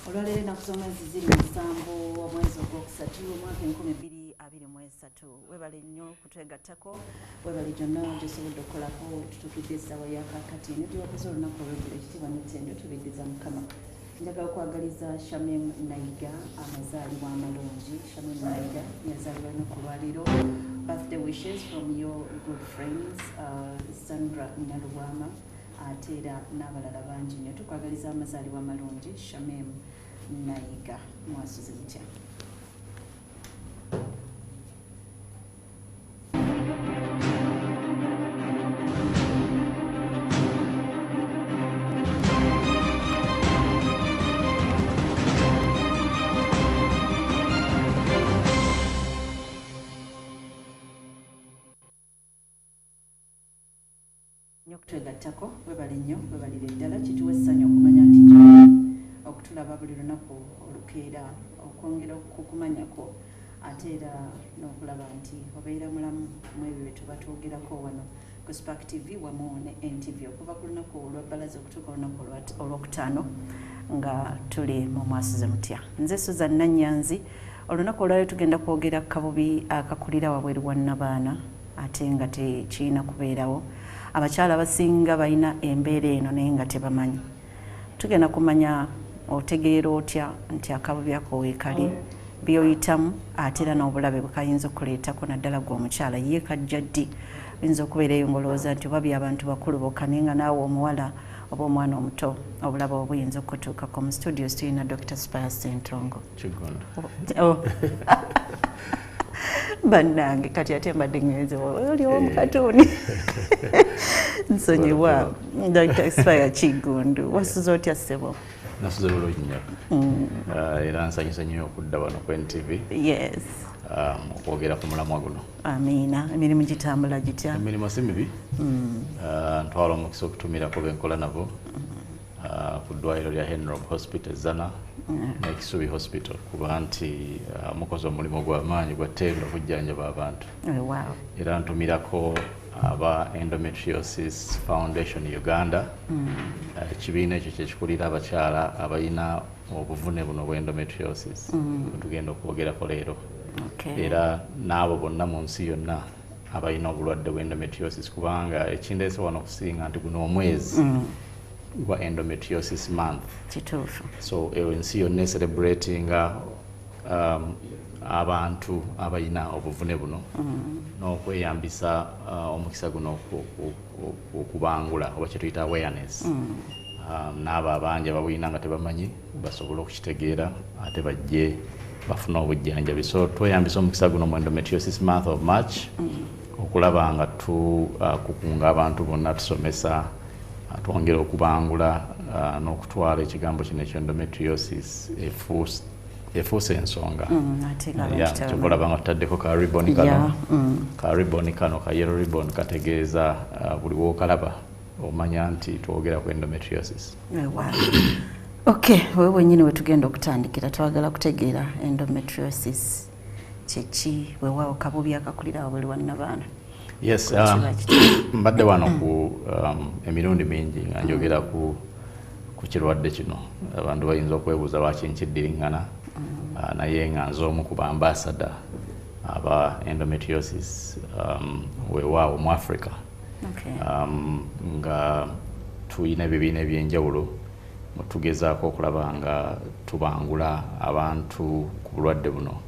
Olwaleero ennaku z'omwezi ziri 7 omwezi ogwokusatu omwaka 2023. Webale nnyo kutwegattako, webale gyonna gyosobodde okukolako tutuukidde essaawa ya kaakati ne gyewakoze olunaku olweggulo. Ekitiibwa n'ettendo tubiddiza Mukama. Njagala okwagaliza Shamim Naiga amazaalibwa amalungi. Shamim Naiga yazaalibwa lunaku olwaleero. Birthday wishes from your good friends Sandra Nalubwama ate era n'abalala bangi nnyo. Tukwagaliza amazaalibwa amalungi Shamim Naiga. Mwasuze mutya? Nnyo okutwegattako, webale nnyo, webalire ddala. Kituwa essanyu okumanya nti gyoli okutulaba buli lunaku olukeera, okwongera okukumanyako ate era n'okulaba nti obeera mulamu mu ebyo bye tuba twogerako wano ku Spark TV wamu ne NTV okuva ku lunaku olwa bbalaza okutuuka olunaku olwokutaano nga tuli mu Mwasuze Mutya. Nze Susan Nannyanzi. Olunaku olwaleero tugenda kwogera ku kabubi akakulira wabweru wa nnabaana ate nga tekirina kubeerawo. Abakyala abasinga balina embeera eno naye nga tebamanyi. Tugenda kumanya otegeera otya nti akabubi ako weekali, byoyitamu ate era n'obulabe bwe kayinza okuleetako, naddala gwe omukyala. Ye kajja ddi? Oyinza okubeera eyo ng'olowooza nti oba by'abantu bakulu bokka, naye nga naawe omuwala oba omwana omuto obulabe obwo buyinza okutuukako. Mu studios tulina Dr. Spire Ssentongo. Oh. Bannange, kati ate mbadde ngenze oli owomukatuuni, nsonyiwa. Dr. Spire Kiggundu, wasuze otya ssebo? Nasuze bulungi nnyo. Era nsanyuse nnyo okudda wano ku NTV okwogera ku mulamwa guno. Amiina. Emirimu gitambula gitya? Emirimu si mibi. Ntwala omukisa okutumirako benkola nabo ku ddwaliro lya Henrob Hospital Zana n'Ekisubi Hospital, kuba nti mukoze omulimu gw'amaanyi gwa ttendo okujjanjaba abantu. Era ntumirako aba Endometriosis Foundation Uganda, ekibiina ekyo kyekikulira abakyala abalina obuvune buno bwa endometriosis bwetugenda okwogerako leero, era n'abo bonna mu nsi yonna abalina obulwadde bwa endometriosis, kubanga ekindeese wano okusinga nti guno omwezi gwa Endometriosis Month. Kituufu. So eyo ensi yonna ecelebratinga abantu abalina obuvune buno n'okweyambisa omukisa guno okubangula oba kyetuyita awareness, n'abo abangi ababulina nga tebamanyi basobole okukitegeera ate bajje bafune obujjanjabi. So tweyambisa omukisa guno mu Endometriosis Month of March okulaba nga tukukunga abantu bonna, tusomesa, twongera okubangula n'okutwala ekigambo kino eky'endometriosis efuuse ensonga. Ate nga abantu tebamanyi. Kyova olaba nga tutaddeko ka ribbon kano. Ka ribbon kano ka yellow ribbon kategeeza buli w'okalaba omanya nti twogera ku endometriosis. Wow. Okay, wewe wennyini we tugenda okutandikira, twagala kutegeera endometriosis kyeki, weewaawo kabubi akakulira wabweru wa nnabaana. Yes, Kiba kityo. Mbadde wano ku emirundi mingi nga njogera ku kirwadde kino. Abantu bayinza okwebuuza lwaki nkiddiriŋŋana, naye nga nze omu ku bambasada aba endometriosis weewaawo mu Africa. Nga tulina ebibiina ebyenjawulo tugezaako okulaba nga tubangula abantu ku bulwadde buno.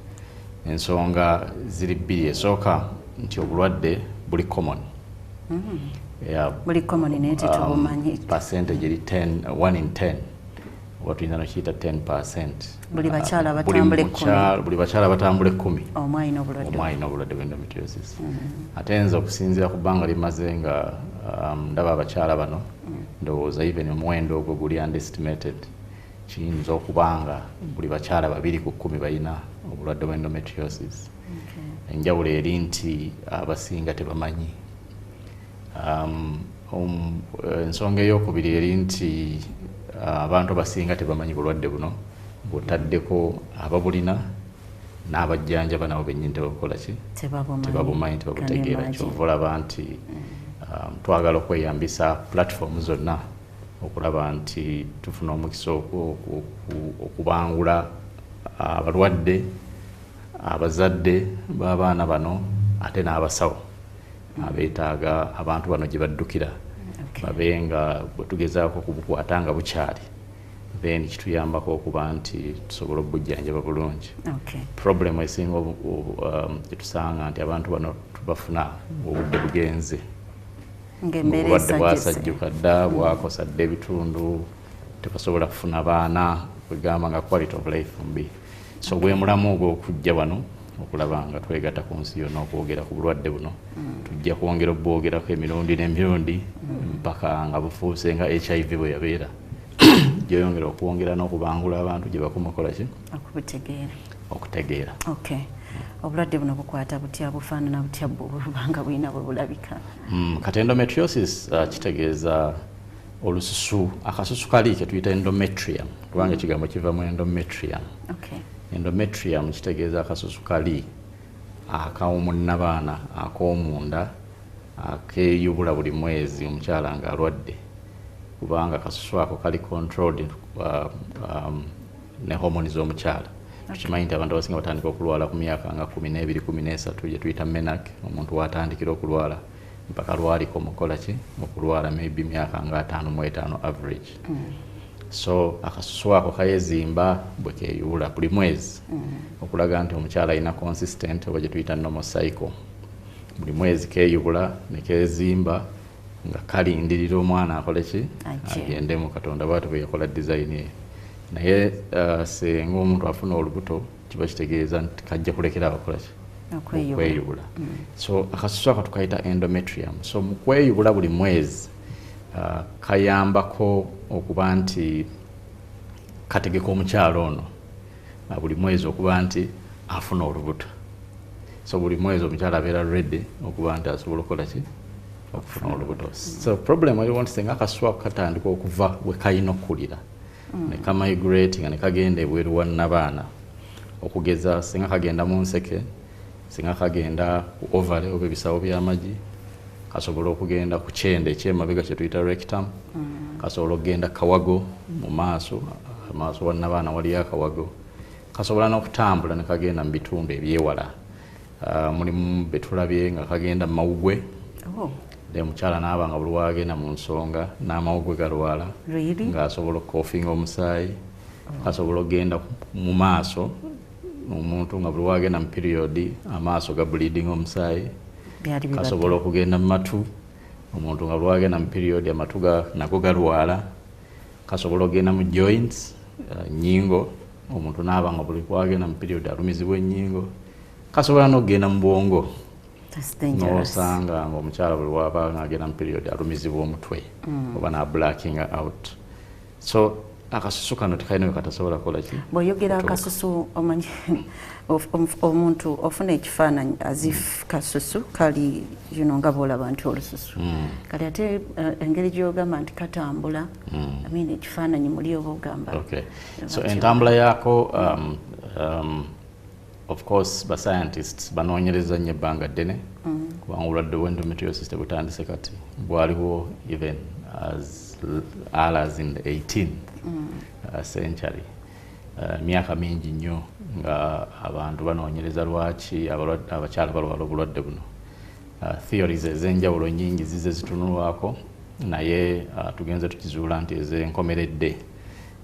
Ensonga ziri bbiri. Esooka nti obulwadde buli common. Yeah. Buli common naye tetubumanyi. Percentage eri 10, 1 in 10, oba tuyinza nokiyita 10%. Buli bakyala batambula 10. Buli bakyala batambula 10, omu alina obulwadde. Omu alina obulwadde bw'endometriosis. Ate nze okusinziira ku bbanga limaze nga ndaba abakyala bano, ndowooza even omuwendo ogwo guli underestimated. Kiyinza okuba nga buli bakyala 2 ku 10 balina obulwadde bwa endometriosis. Enjawulo eri nti abasinga tebamanyi. Ensonga eyokubiri eri nti abantu abasinga tebamanyi bulwadde buno, bw'otaddeko ababulina n'abajjanjaba nabo bennyini tebabukola ki? Tebabumanyi. Tebabumanyi, tebabutegeera. Can you imagine? Kyova olaba nti twagala okweyambisa platform zonna okulaba nti tufuna omukisa okubangula abalwadde, abazadde b'abaana bano, ate n'abasawo abeetaaga abantu bano gye baddukira, babe nga bwe tugezaako kubukwata nga bukyali, then kituyambako okuba nti tusobola okubujjanjaba bulungi. Problem esinga gyetusanga nti abantu bano tubafuna obudde bugenze, obulwadde bwasajjuka dda, bwakosa dda ebitundu, tebasobola kufuna baana, kwegamba nga quality of life mbi. So gwe mulamu ogw'okujja wano okulaba nga twegatta ku nsi yonna okwogera ku bulwadde buno. Tujja kwongera obwogerako emirundi n'emirundi mpaka nga bufuuse nga HIV bwe yabeera, gyeyongera okwongera n'okubangula abantu gye bakoma okukola ki? Okubutegeera. Okutegeera. Okay. Obulwadde buno bukwata butya, bufaanana butya bubanga bulina bwe bulabika? Kati endometriosis kitegeeza olususu, akasusu kali ke tuyita endometrium, kubanga ekigambo kiva mu endometrium. Endometrium kitegeeza akasusu kali ak'omunnabaana ak'omunda akeeyubula buli mwezi omukyala ng'alwadde, kubanga akasusu ako kali controlled ne hormone z'omukyala. Tukimanyi nti abantu abasinga batandika okulwala ku myaka nga 12, 13, gye tuyita menarche, omuntu w'atandikira okulwala mpaka lwaliko mukola ki okulwala maybe myaka nga 55 average. So akasusu ako kayezimba bwe keeyubula buli mwezi, okulaga nti omukyala alina consistent oba gye tuyita normal cycle. Buli mwezi keeyubula ne keezimba nga kalindirira omwana akole ki, agendemu. Katonda bw'atyo bwe yakola design eyo. Naye singa omuntu afuna olubuto kiba kitegeeza nti kajja kulekera abakola ki, okweyubula. So akasusu ako tukayita endometrium. So mu kweyubula buli mwezi kayambako okuba nti kategeka omukyala ono buli mwezi okuba nti afuna olubuto. So buli mwezi omukyala abeera ready okuba nti asobola okukola ki, okufuna olubuto. So problem eriwo nti singa akasusu ako katandika okuva we kalina okukulira ne kamigrate nga ne kagenda ebweru wa nnabaana, okugeza singa kagenda mu nseke, singa kagenda ku ovary oba ebisawo by'amagi, kasobola okugenda ku kyenda ekyemabega kye tuyita rectum, kasobola okugenda kawago mu maaso, amaaso wa nnabaana waliyo akawago, kasobola n'okutambula ne kagenda mu bitundu ebyewala. Mulimu betulabye nga kagenda mu mawugwe. Omukyala n'aba nga buli wagenda mu nsonga n'amawugwe galwala, ng'asobola okukofinga omusaayi. Kasobola okugenda mu maaso, omuntu nga buli wagenda mu period amaaso ga bleeding omusaayi. Kasobola okugenda mu matu, omuntu nga buli wagenda mu period amatu nago galwala. Kasobola okugenda mu joints, nnyingo, omuntu n'aba nga buli wagenda mu period alumizibwa ennyingo. Kasobola n'okugenda mu bwongo, n'osanga ng'omukyala buli waba ng'agenda mu period alumizibwa omutwe oba n'ablacking out. So akasusu kano tekalina we katasobola kukola ki. Bw'oyogera akasusu, omanyi omuntu ofuna ekifaananyi as if kasusu kali nga bw'olaba nti olususu kali, ate engeri gy'ogamba nti katambula, I mean ekifaananyi muli oba ogamba. So entambula yaako, of course ba scientists banoonyereza nnyo ebbanga ddene, kubanga obulwadde bw'endometriosis tebutandise kati, bwaliwo even as early as in the 18th century. Myaka mingi nnyo nga abantu banoonyereza lwaki abakyala balwala obulwadde buno. Theories ez'enjawulo nnyingi zize zitunulwako, naye tugenze tukizuula nti ez'enkomeredde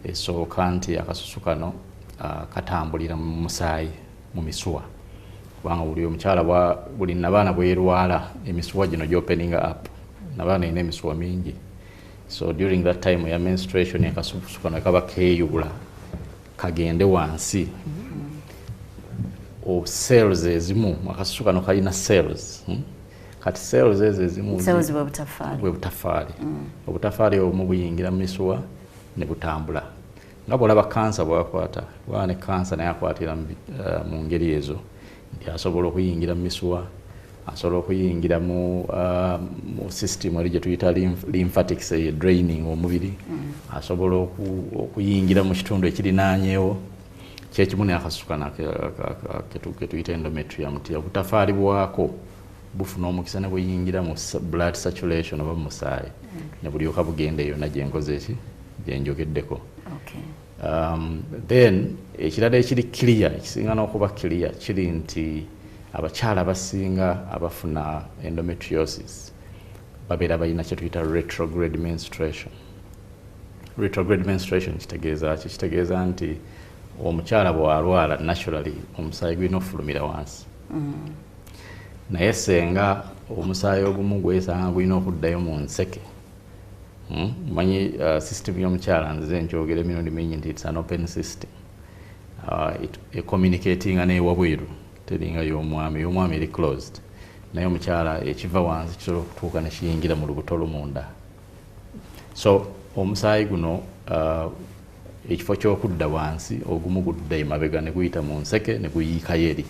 esooka nti akasusu kano katambulira mu musaayi, mu misuwa, kubanga buli omukyala buli nabaana bwerwala emisuwa gino gy'opening up, nabaana erina emisuwa mingi. So during that time ya menstruation akasusu kano kaba keeyubula kagende wansi. O cells ezimu, akasusu kano kalina cells, Kati cells ezo ezimu cells bwe butafaali, bwe butafaali. Obutafaali obumu buyingira mu misuwa ne butambula, nga bw'olaba kansa bw'akwata, kubanga ne kansa naye akwatira mu ngeri ezo nti asobola okuyingira mu misuwa, asobola okuyingira mu system eri gye tuyita lymphatics, eyo draining omubiri, asobola okuyingira mu kitundu ekirinaanyeewo. Kyekimu n'akasusu kano ke tuyita endometrium, nti obutafaali bwako bufuna omukisa ne buyingira mu blood circulation oba mu musaayi. Ne bulyoka bugenda yonna gyenkoze eki gyenjogeddeko. Then ekirala ekiri clear, ekisinga n'okuba clear, kiri nti abakyala abasinga abafuna endometriosis babeera balina kye tuyita retrograde menstruation. Retrograde menstruation kitegeeza ki? Kitegeeza nti omukyala bw'alwala, naturally omusaayi gulina okufulumira wansi, naye senga omusaayi ogumu gwesanga gulina okuddayo mu nseke. Manyi system y'omukyala, nzize nkyogera emirundi mingi nti it's an open system, ecommunicatinga n'ewabweru, teringa y'omwami. Y'omwami eri closed, naye omukyala ekiva wansi kisobola okutuuka ne kiyingira mu lubuto lumunda. So omusaayi guno, ekifo ky'okudda wansi, ogumu gudda emabega ne guyita mu nseke ne guyiikayo eri.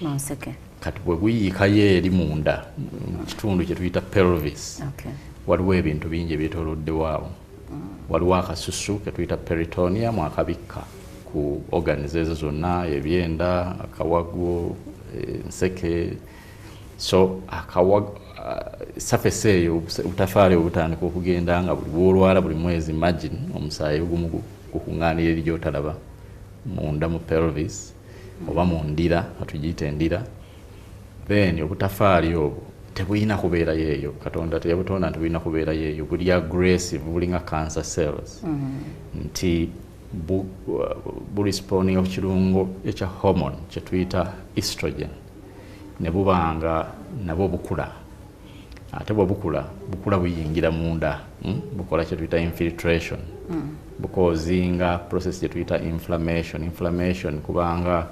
Mu nseke. Kati bwe guyiikayo eri munda mu kitundu kye tuyita pelvis, waliwo ebintu bingi ebyetooloddewo awo. Waliwo akasusu ke tuyita peritoneum akabikka ku organs ezo zonna, ebyenda, akawago, enseke. So akawago, surface eyo, obutafaali obutandika okugenda nga buli bwolwala buli mwezi. Imagine omusaayi ogumu gukuŋŋaanira eri gy'otalaba munda mu pelvis oba mu ndira, atugiyita endira. Then obutafaali obwo tebulina kubeerayo eyo. Katonda teyabutonda nti bulina kubeerayo eyo. Buli aggressive, bulinga cancer cells, nti burespondinga ku kirungo ekya hormone kyetuyita estrogen, ne bubanga nabwo bukula. Ate bwe bukula, bukula buyingira munda, Bukola kyetuyita infiltration, bucausinga process gyetuyita inflammation. Inflammation kubanga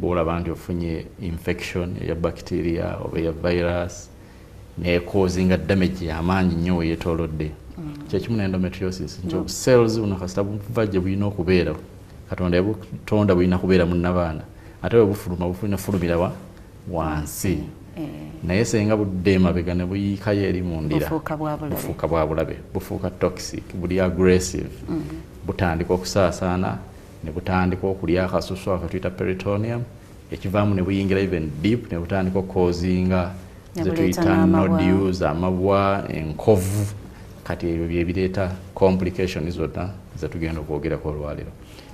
bwolaba nti ofunye infection eya bacteria oba eya virus, necausinga damage yamaanyi nnyo weyeetoolodde. Kyekimu ne endometriosis, nti cells buno kasita buva gye bulina okubeera, Katonda yabutonda bulina kubeera mu nnabaana, ate bwe bufuluma bufulina fulumira wa wansi. Naye senga budde emabega ne buyiikayo eri mu ndira, bufuuka bwa bulabe. Bufuuka bwa bulabe, bufuuka toxic, buli aggressive. Butandika okusaasaana ne butandika okulya akasusu ako tuyita peritoneum, ekivaamu ne buyingira even deep ne butandika okucausinga Ne ze buleeta tuyita n'amabwa. Nodules, amabwa, enkovu. Kati ebyo bye bireeta complication zonna zetugenda okwogerako olwaleero.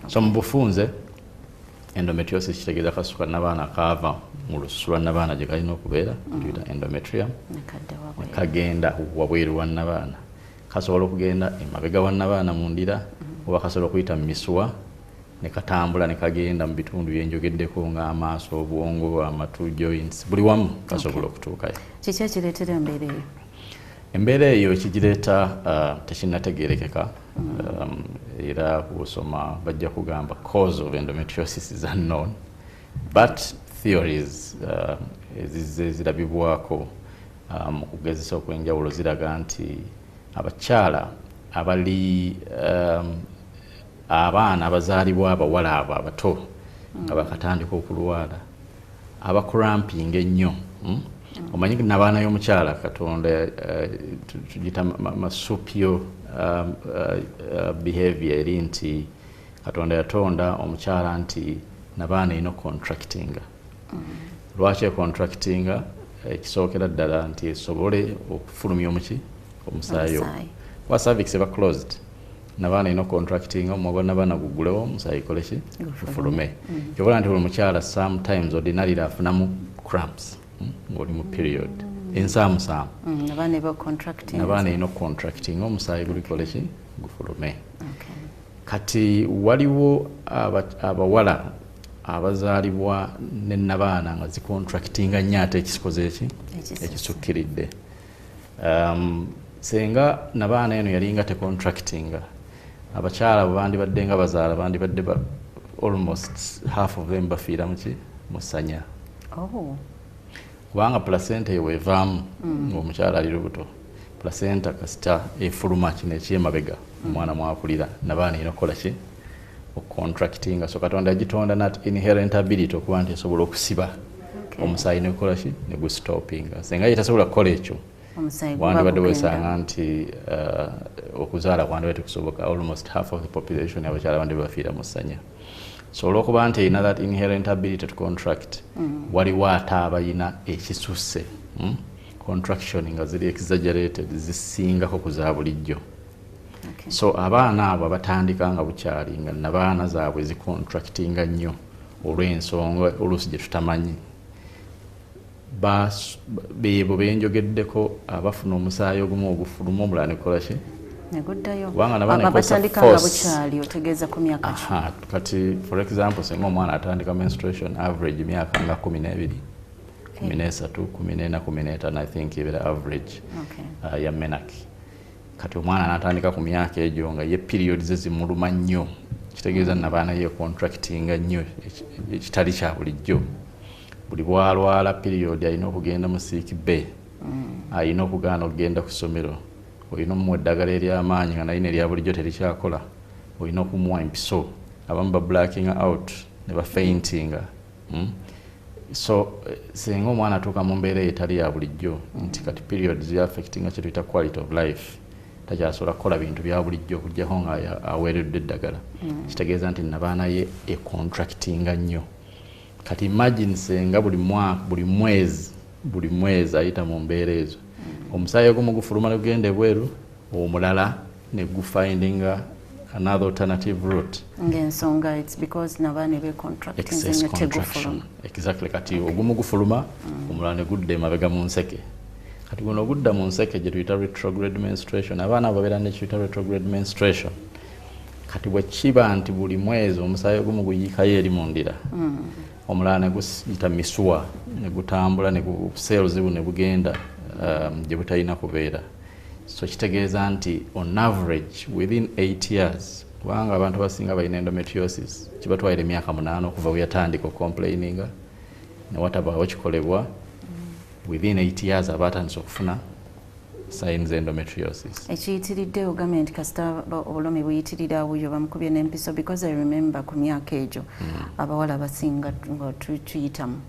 So mu bufunze, endometriosis kitegeeza kasusu ka nnabaana kaava mu lususu lwa nnabaana gye kalina okubeera, tuyita endometrium, Nekadda wabweru. Kagenda wabweru wa nnabaana. Kasobola okugenda emabega wa nnabaana mu ndira, oba kasobola okuyita mu misuwa ne katambula ne kagenda mu bitundu byenjogeddeko ng'amaaso, obwongo, amatu, joints, buli wamu kasobola okutuukayo. Kiki ekireetera embeera eyo? Embeera eyo ekigireeta tekinnategeerekeka. Era bw'osoma bajja kugamba cause of endometriosis is unknown, but theories ezizze zirabibwako mu kugezesa okw'enjawulo ziraga nti abakyala abali abaana abazaalibwa abawala abo abato nga bakatandika okulwala, abacramping ennyo, Omanyi nabaana y'omukyala Katonda tugiyita marsupial behavior, eri nti Katonda yatonda omukyala nti nabaana erina contractinga. Lwaki econtractinga? Ekisookera ddala nti esobole okufulumya omuki, omusaayi ogwo. Omusaayi. Kuba cervix eba closed, nabaana erina contractinga, omumwa gwa nabaana gugulewo, omusaayi gukole ki? Gufulume. Gufulume. Kyobola nti buli mukyala sometimes ordinarily afunamu cramps, ng'oli mu period ensaamusaamu. Nabaana eba contracting. Nabaana erina contracting, omusaayi gulikole ki? Gufulume. Kati waliwo abawala abazaalibwa ne nabaana nga zicontractinga nnyo, ate ekisikoze eki? Ekisusse. Ekisukkiridde. Senga nabaana eno yalinga tecontractinga, abakyala bwe bandibadde nga bazaala bandibadde almost half of them bafiira muki? Mu ssanya. Kubanga placenta eyo wevaamu ng'omukyala ali lubuto, placenta kasita efuluma kino ekyemabega omwana mwakulira, nabaana erina okukola ki? Okucontractinga. So Katonda yagitonda that inherent ability okuba nti esobola okusiba omusaayi negukola ki? Negustopinga. Senga ye tasobola kukola ekyo, Omusaayi guba wandibadde gugenda. wesanga nti okuzaala kwandibadde tekusoboka. Almost half of the population abakyala bandibadde bafiira mu ssanya. So olwokuba nti erina that inherent ability to contract, waliwo ate abalina ekisusse, Contraction nga ziri exaggerated, zisingako ku za bulijjo. So abaana abo abatandika nga bukyali nga nabaana zaabwe zicontractinga nnyo olw'ensonga oluusi gye tutamanyi, beebo benjogeddeko abafuna omusaayi ogumu ogufuluma, omulala nekola ki? Neguddayo. Kubanga nabaana ekozesa Abatandika nga force. bukyali, otegeeza ku myaka ki? Aha, kati for example, singa omwana atandika menstruation average myaka nga 12, 13, 14, 15, I think ebeera average ya menarche. Kati omwana n'atandika ku myaka egyo nga ye period ze zimuluma nnyo, kitegeeza nabaana ye contractinga nnyo ekitali kya bulijjo. Buli bwalwala period alina okugenda mu sick bay, alina okugaana okugenda ku ssomero, olina omuwa eddagala ery'amaanyi nga naye nerya bulijjo terikyakola, olina okumuwa empiso, abamu ba blacking out ne ba faintinga. So singa omwana atuuka mu mbeera eyo etali ya bulijjo, nti kati period zi affectinga kye tuyita quality of life, takyasobola kukola bintu bya bulijjo okuggyako nga aweereddwa eddagala, kitegeeza nti nabaana ye econtractinga nnyo. Kati imagine senga buli mwaka, buli mwezi ayita mu mbeera ezo, omusaayi ogumu gufuluma ne gugenda ebweru, omulala ne gufindinga another alternative route. Ng'ensonga it's because nabaana becontractinze Excess nnyo, contraction. Tegufuluma. Exactly. Kati ogumu gufuluma, omulala ne gudda emabega mu nseke. Kati guno ogudda mu nseke gye tuyita retrograde menstruation. Abaana abo babeera ne tuyita retrograde menstruation. Kati bwe kiba nti buli mwezi omusaayi ogumu guyiikayo eri mu ndira, omulala ne guyita misuwa, ne gutambula ne cells ne bugenda gye butalina kubeera. So kitegeeza nti on average within 8 years, kubanga abantu abasinga balina endometriosis kibatwalira emyaka 8 okuva bwe yatandika okucomplaininga ne watabaawo kikolebwa, within 8 years aba atandise okufuna signs endometriosis. Ekiyitiridde ogambye nti kasita obulumi buyitirira awo bamukubye n'empiso, because I remember ku myaka egyo abawala abasinga nga tuyitamu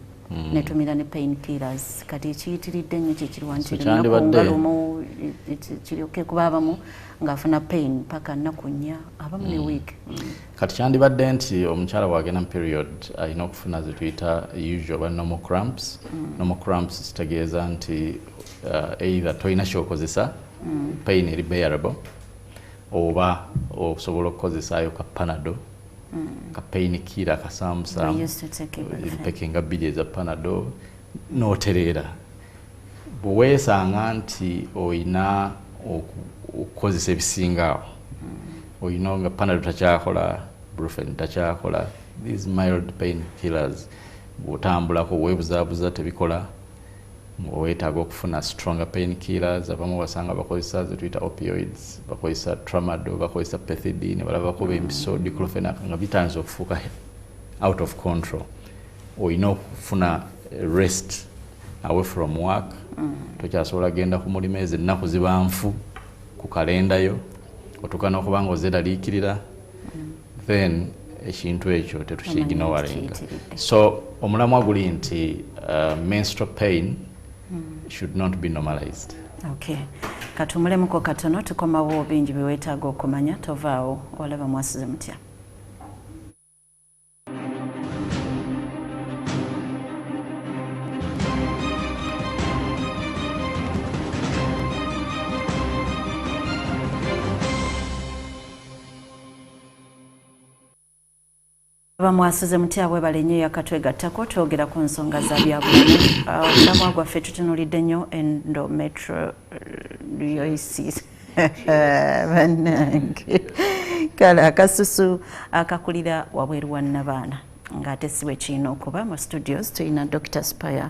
netumira ne pain killers. Kati ekiyitiridde ennyo kyekiriwa nti So lunaku kyandibadde nga lumu kiryoke kuba abamu ng'afuna pain paka nnaku 4, abamu ne week. Kati kyandibadde nti omukyala bw'agenda mu period alina okufuna ze tuyita usual oba normal cramps. Normal cramps kitegeeza nti either tolina kyokozesa, pain eri bearable, oba osobola okukozesaayo ka Panado, ka pain killer kasamusamu, We used to take ibuprofen. Empeke nga bbiri eza Panado n'otereera. Bwe weesanga nti oyina okukozesa ebisinga awo, oyina nga Panado takyakola, Brufen takyakola, these mild pain killers bw'otambulako weebuzaabuza tebikola, ng'oweetaaga okufuna stronger pain killers. Abamu basanga bakozesa ze tuyita opioids, bakozesa tramadol, bakozesa pethidine, balaba bakuba empiso, diclofenac, nga bitandise okufuuka out of control, oyina okufuna rest away from work. Tokyasobola genda ku mulimu, ezo ennaku ziba nfu ku kalendayo, otuuka n'okuba nga ozeraliikirira, then ekintu ekyo tetukiignoringa. Kiyitiridde. So omulamwa guli nti menstrual pain should not be normalized. Okay, katumulemuko katono, tukomawo, bingi byeweetaaga okumanya. Tovaawo, olaba mwasuze mutya. Bamwasuze mutya, bwebale nnyo yakatwegattako. Twogera ku nsonga za byabulamu. Omulamwa gwaffe tutunulidde nnyo endometriosis. Bannange, kale akasusu akakulira wabweru wa nnabaana ng'ate si bwe kirina okuba. Mu studios tulina Dr Spire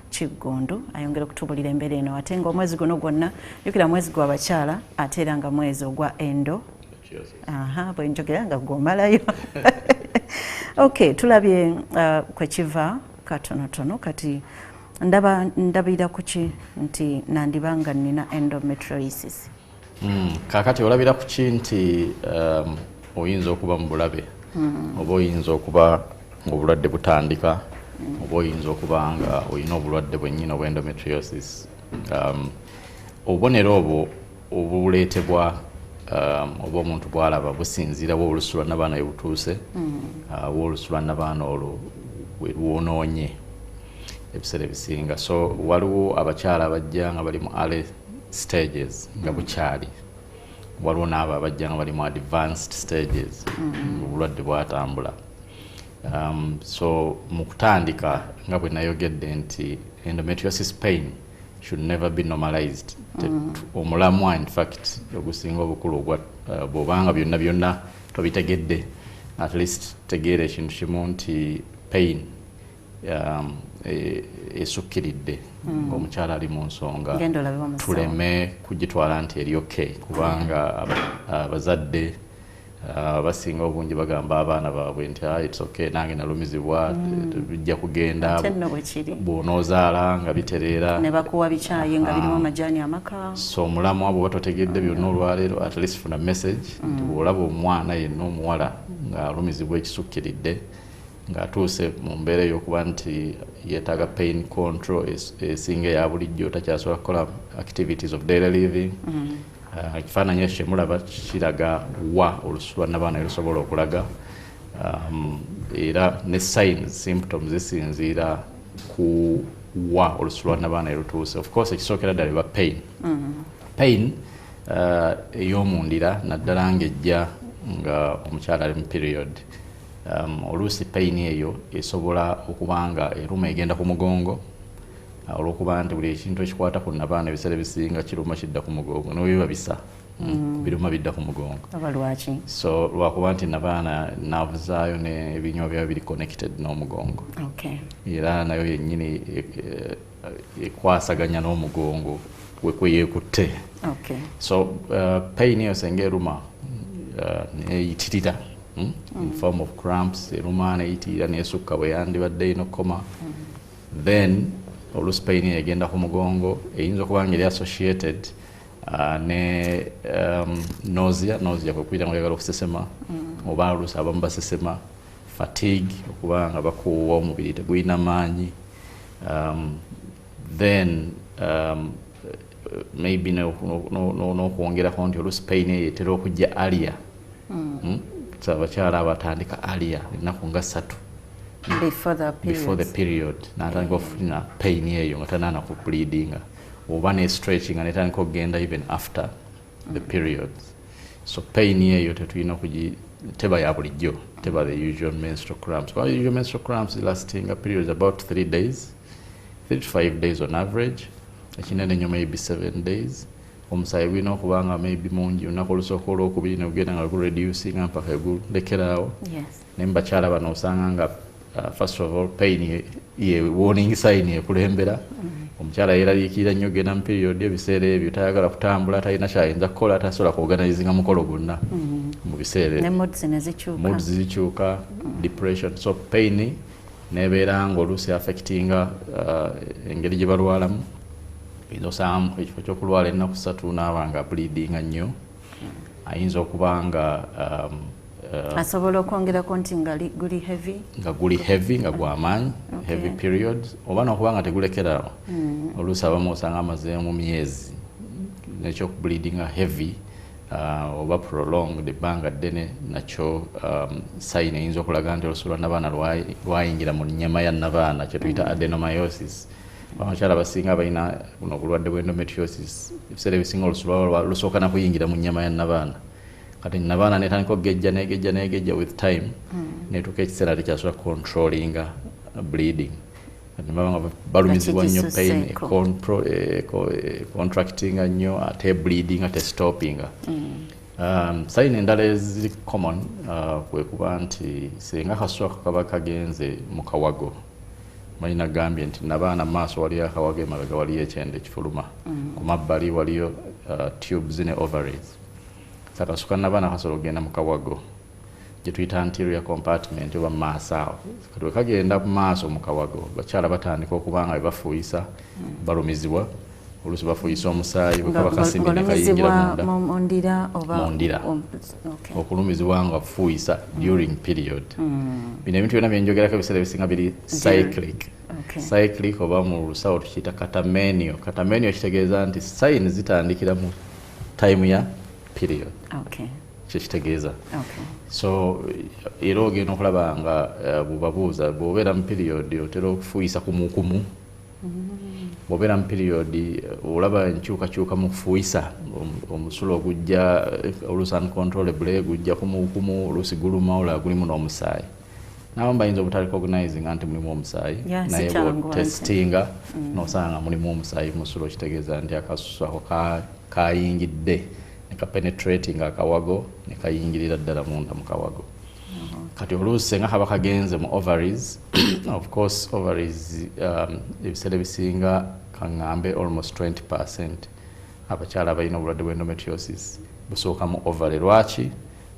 Kiggundu ayongera okutubulira embeera eno, ate ng'omwezi guno gwonna, jjukira mwezi gwa bakyala, ate era nga mwezi ogwa endo. Aha, bwe njogera nga gwomalayo. Okay, tulabye kwe kiva katonotono. Kati ndaba ndabira ku ki nti nandibanga nina endometriosis? Kaakati olabira ku ki nti oyinza okuba mu bulabe, oba oyinza okuba ng'obulwadde butandika, oba oyinza okuba nga olina obulwadde bwennyini obwa endometriosis? Obubonero obwo obuleetebwa oba omuntu bw'alaba businziira wa olusu lwa nnabaana we butuuse, wa olusu lwa nnabaana olwo we lwonoonye. Ebiseera ebisinga, so waliwo abakyala abajja nga bali mu early stages, nga bukyali. Waliwo n'abo abajja nga bali mu advanced stages, obulwadde bwatambula. So mu kutandika, nga bwe nayogedde nti endometriosis pain should never be normalized. Omulamwa in fact ogusinga obukulu ogwa bw'obanga byonna byonna tobitegedde, at least tegeera ekintu kimu nti pain esukkiridde ng'omukyala ali mu nsonga, Genda olabe omusawo. Tuleme kugitwala nti eri okay, kubanga abazadde basinga obungi bagamba abaana baabwe nti, "Ah, it's okay, nange nalumizibwa, bijja kugenda." Ate nno bwe kiri. Bw'onoozaala nga bitereera. Ne bakuwa bikyayi nga birimu amajaani amaka. So omulamwa, bw'oba totegedde byonna olwaleero, at least funa message nti bw'olaba omwana yenna omuwala ng'alumizibwa ekisukkiridde, ng'atuuse mu mbeera ey'okuba nti yeetaaga pain control esinga eya bulijjo, takyasobola kukola activities of daily living. Ekifaananyi ekyo kyemulaba kiraga wa olusu lwa nabaana lusobola okulaga, era ne signs, symptoms zisinziira ku wa olusu lwa nabaana lutuuse. Of course, ekisookera ddala eba pain, pain ey'omundira, naddala ng'ejja nga omukyala ali mu period. Oluusi pain eyo esobola okuba nga eruma egenda ku mugongo, olwokuba nti buli ekintu ekikwata ku nabaana ebiseera ebisinga kiruma kidda ku mugongo, nebiba bisa biruma bidda ku mugongo. Oba lwaki? So lwakuba nti nabaana nerve zaayo n'ebinywa byayo biri connected n'omugongo. Era nayo yennyini ekwasaganya n'omugongo wekwe yeekutte. So pain eyo senga eruma neyitirira, in form of cramps, eruma neyitirira nesukka bwe yandibadde erina okukoma, then oluusi pain eyo egenda ku mugongo, eyinza okuba nga eri associated ne nausea. Nausea kwe kuyita nga oyagala okusesema, oba oluusi abamu basesema. Fatigue, okuba nga bakuwa omubiri tegulina maanyi. Then maybe n'okwongerako nti oluusi pain eyo etera okujja earlier. So abakyala abatandika earlier, ennaku nga 3 before the before the periods. Period, natandika okufuna pain eyo nga tanaana ku bleedinga, oba ne stretching nga netandika okugenda even after the periods. So pain eyo tetulina kugi, teba ya bulijjo, teba the usual menstrual cramps. Well, usual menstrual cramps lasting a period about 3 days, 3 to 5 days on average, ekinene nnyo maybe 7 days. Omusaayi gulina okuba nga maybe mungi olunaku olusooka, olwokubiri negugenda nga gureducinga mpaka egulekerawo. Naye mubakyala bano osanga nga first of all pain ye warning sign ekulembera. Omukyala yeeraliikirira nnyo ogenda mu period ebiseera ebyo, tayagala kutambula, talina kyayinza kukola, tasobola kuorganizinga mukolo gwonna mu biseera ne ebyo. Moods ne zikyuka. Moods zikyuka, depression. So pain nebeera nga oluusi affectinga engeri gye balwalamu. Oyinza osanga ekifo ky'okulwala ennaku 3 naaba nga bleedinga nnyo, ayinza okuba nga Asobola okwongerako nti nga guli heavy. Nga guli heavy, nga gwamaanyi. Heavy periods, oba nokuba nga tegulekerawo. Oluusi abamu osanga amazeemu myezi nekyokubleedinga heavy oba prolonged, ebbanga ddene, nakyo sign eyinza okulaga nti olusu lwa nabaana lwayingira mu nnyama ya nabaana, kyetuyita adenomyosis. Abakyala abasinga balina buno obulwadde bwa endometriosis, ebiseera ebisinga olusu lwaba lusooka na kuyingira mu nnyama ya nabaana. Kati nabaana netandika okugejja, negejja, negejja with time, netuuka ekiseera tekyasobola controllinga bleeding. Kati baba nga balumizibwa nnyo, pain Kigisusseeko. Contractinga nnyo, ate bleedinga testoppinga. Sign endala eziri common kwe kuba nti singa akasuwa kaba kagenze mu kawago. Manyi nagambye nti nabaana mu maaso waliyo akawago, emabega waliyo ekyenda ekifuluma, ku mabbali waliyo tubes ne ovaries. So akasuka nabaana kasobola okugenda mu kawago gye tuyita anterior compartment, oba mu maaso awo. Kati bwe kagenda mu maaso mu kawago, bakyala batandika okuba nga bwe bafuuyisa balumizibwa, oluusi bafuuyisa omusaayi bwe kaba kasimbi ne kayingira Ng'olumizibwa munda. Mu ndira oba Mu ndira. Okay. Okulumizibwa nga fuuyisa during period. Bino ebintu byonna byenjogerako ebiseera ebisinga biri cyclic. Cyclic, oba mu lusawo tukiyita catamenial. Catamenial kitegeeza nti sign zitandikira mu time ya period. Kyekitegeeza. So era ogenda okulaba nga bubabuuza bw'obeera mu period otera okufuuyisa kumukumu. Bw'obeera mu period, olaba enkyukakyuka mu kufuuyisa, omusulo ogujja oluusi uncontrollably, gujja kumukumu, oluusi guluma, olala gulimu n'omusaayi. N'abamu bayinza obutarecognizinga nti mulimu omusaayi, naye bw'otestinga n'osanga mulimu omusaayi musulo, kitegeeza nti akasusu ako kayingidde ne kapenetrating akawago ne kayingirira ddala munda mu kawago. Kati oluusi nga kaba kagenze mu ovaries, of course ovaries ebiseera ebisinga, kaŋŋambe almost 20% abakyala abalina obulwadde bwa endometriosis busooka mu ovary. Lwaki?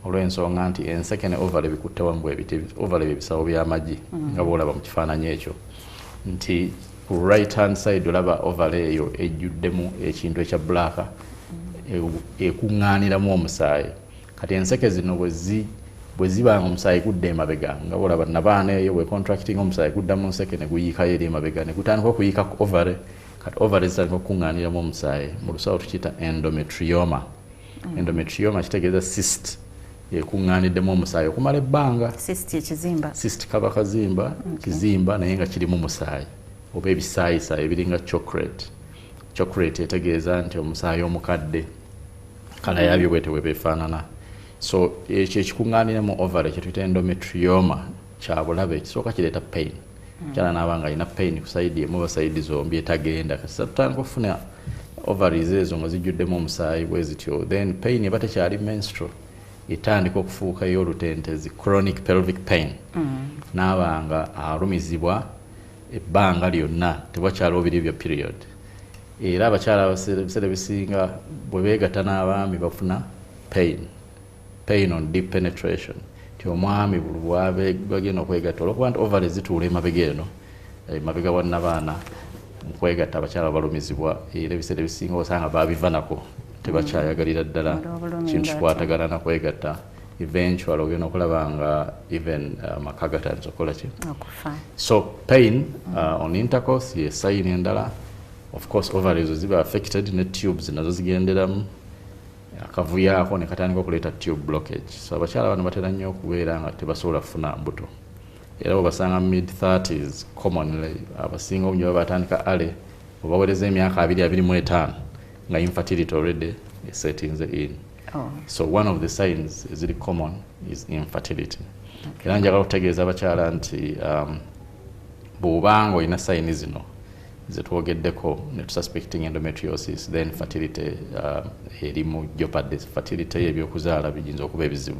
Olw'ensonga nti enseke ne ovary bikutte wamu bwe biti. Ovary bye bisawo by'amagi nga bw'olaba mu kifaananyi ekyo, nti ku right hand side olaba ovary eyo ejjuddemu ekintu ekya black ekuŋŋaaniramu omusaayi. Kati enseke zino bwe ziba nga omusaayi gudda emabega, nga bw'olaba nabaana eyo bwe contracting, omusaayi gudda mu nseke ne guyiikayo eri emabega ne gutandika okuyiika ku ovary. Kati ovary zitandika okukuŋŋaaniramu omusaayi, mu lusawo tukiyita endometrioma. Endometrioma kitegeeza cyst ekuŋŋaaniddemu omusaayi okumala ebbanga. Cyst ekizimba? Cyst kaba kazimba, kizimba naye nga kirimu musaayi oba ebisaayisaayi ebiringa chocolate. Chocolate etegeeza nti omusaayi omukadde, colour yabyo bwete bwe beefaanana. So ekyo ekikuŋŋaanira mu ovary kyetuyita endometrioma kya bulabe. Ekisooka, kireeta pain. Mukyala naaba nga alina pain ku side emu oba side zombi etagenda. Kasita tutandika okufuna ovaries ezo nga zijjuddemu omusaayi bwe zityo, then pain eba tekyali menstrual, etandika okufuuka ey'olutentezi, chronic pelvic pain. Naaba nga alumizibwa ebbanga lyonna, tewakyaliwo biri bya period. Era abakyala ebiseera ebisinga bwe beegatta n'abaami bafuna pain on deep penetration, ti omwami buli bwabe bagenda okwegatta, olwokuba nti ovary zituula emabega eno, emabega wa nnabaana, mukwegatta abakyala balumizibwa. Era ebiseera ebisinga osanga babiva nako, tebakyayagalira ddala kintu kikwatagana nakwegatta. Eventually ogenda okulaba nga even amaka gatandise okukola ki? So pain on intercourse ye sign endala. Of course ovaries ziba affected, ne tubes nazo zigenderamu, akavuyo ako ne katandika okuleeta tube blockage. So abakyala bano batera nnyo okubeera nga tebasobola kufuna mbuto, era bwebasanga mid 30s, commonly abasinga obungi baba batandika early, obawereza emyaka 20, 25 nga infertility already settinze in. So one of the signs eziri common is infertility. Era njagala okutegeeza abakyala nti bw'obanga olina sign zino zetwogeddeko ne tususpecting endometriosis, then fertility eri mu jeopardy. Fertility ebyokuzaala biyinza okuba ebizibu.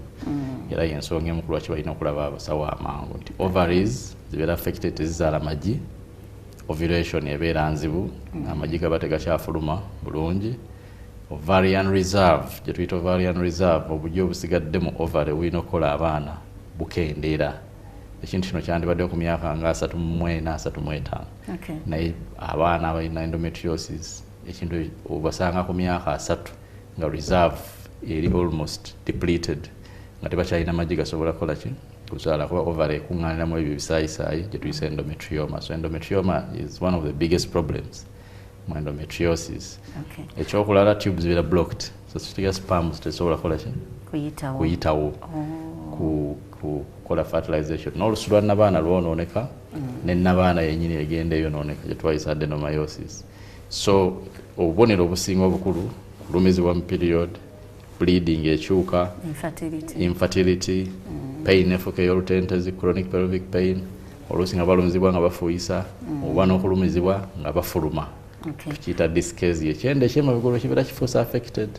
Era yensonga emu ku lwaki balina okulaba abasawo amangu, nti ovaries zibeera affected, tezizaala magi, ovulation ebeera nzibu, amagi gaba tegakyafuluma bulungi. Ovarian reserve, gye tuyita ovarian reserve, obujja obusigadde mu ovary bulina okukola abaana, bukendeera. Ekintu kino kyandibaddewo ku myaka nga 34, 35, naye abaana abalina endometriosis ekintu obasanga ku myaka 30 nga reserve eri almost depleted, nga tebakyalina magi gasobola kukola ki? Kuzaala, kuba ovary ekuŋŋaaniramu ebyo ebisaayisaayi gye tuyisa endometrioma. So endometrioma is one of the biggest problems mu endometriosis. Ekyokulala, tubes zibeera blocked, so kitegeeza sperms tezisobola kukola ki? Kuyitawo. Kuyitawo kukola fertilization. N'olusu lwa nabaana lwonooneka, ne nabaana yennyini egenda eyonooneka, gye twayisa adenomyosis. So obubonero obusinga obukulu: kulumizibwa mu period, bleeding ekyuka, infertility, infertility, pain efuuka ey'olutentezi, chronic pelvic pain, oluusi nga balumizibwa nga bafuuyisa, oba n'okulumizibwa nga bafuluma. Tukiyita dyschezia. Ekyenda ekyemabega olwo kibeera kifuuse affected.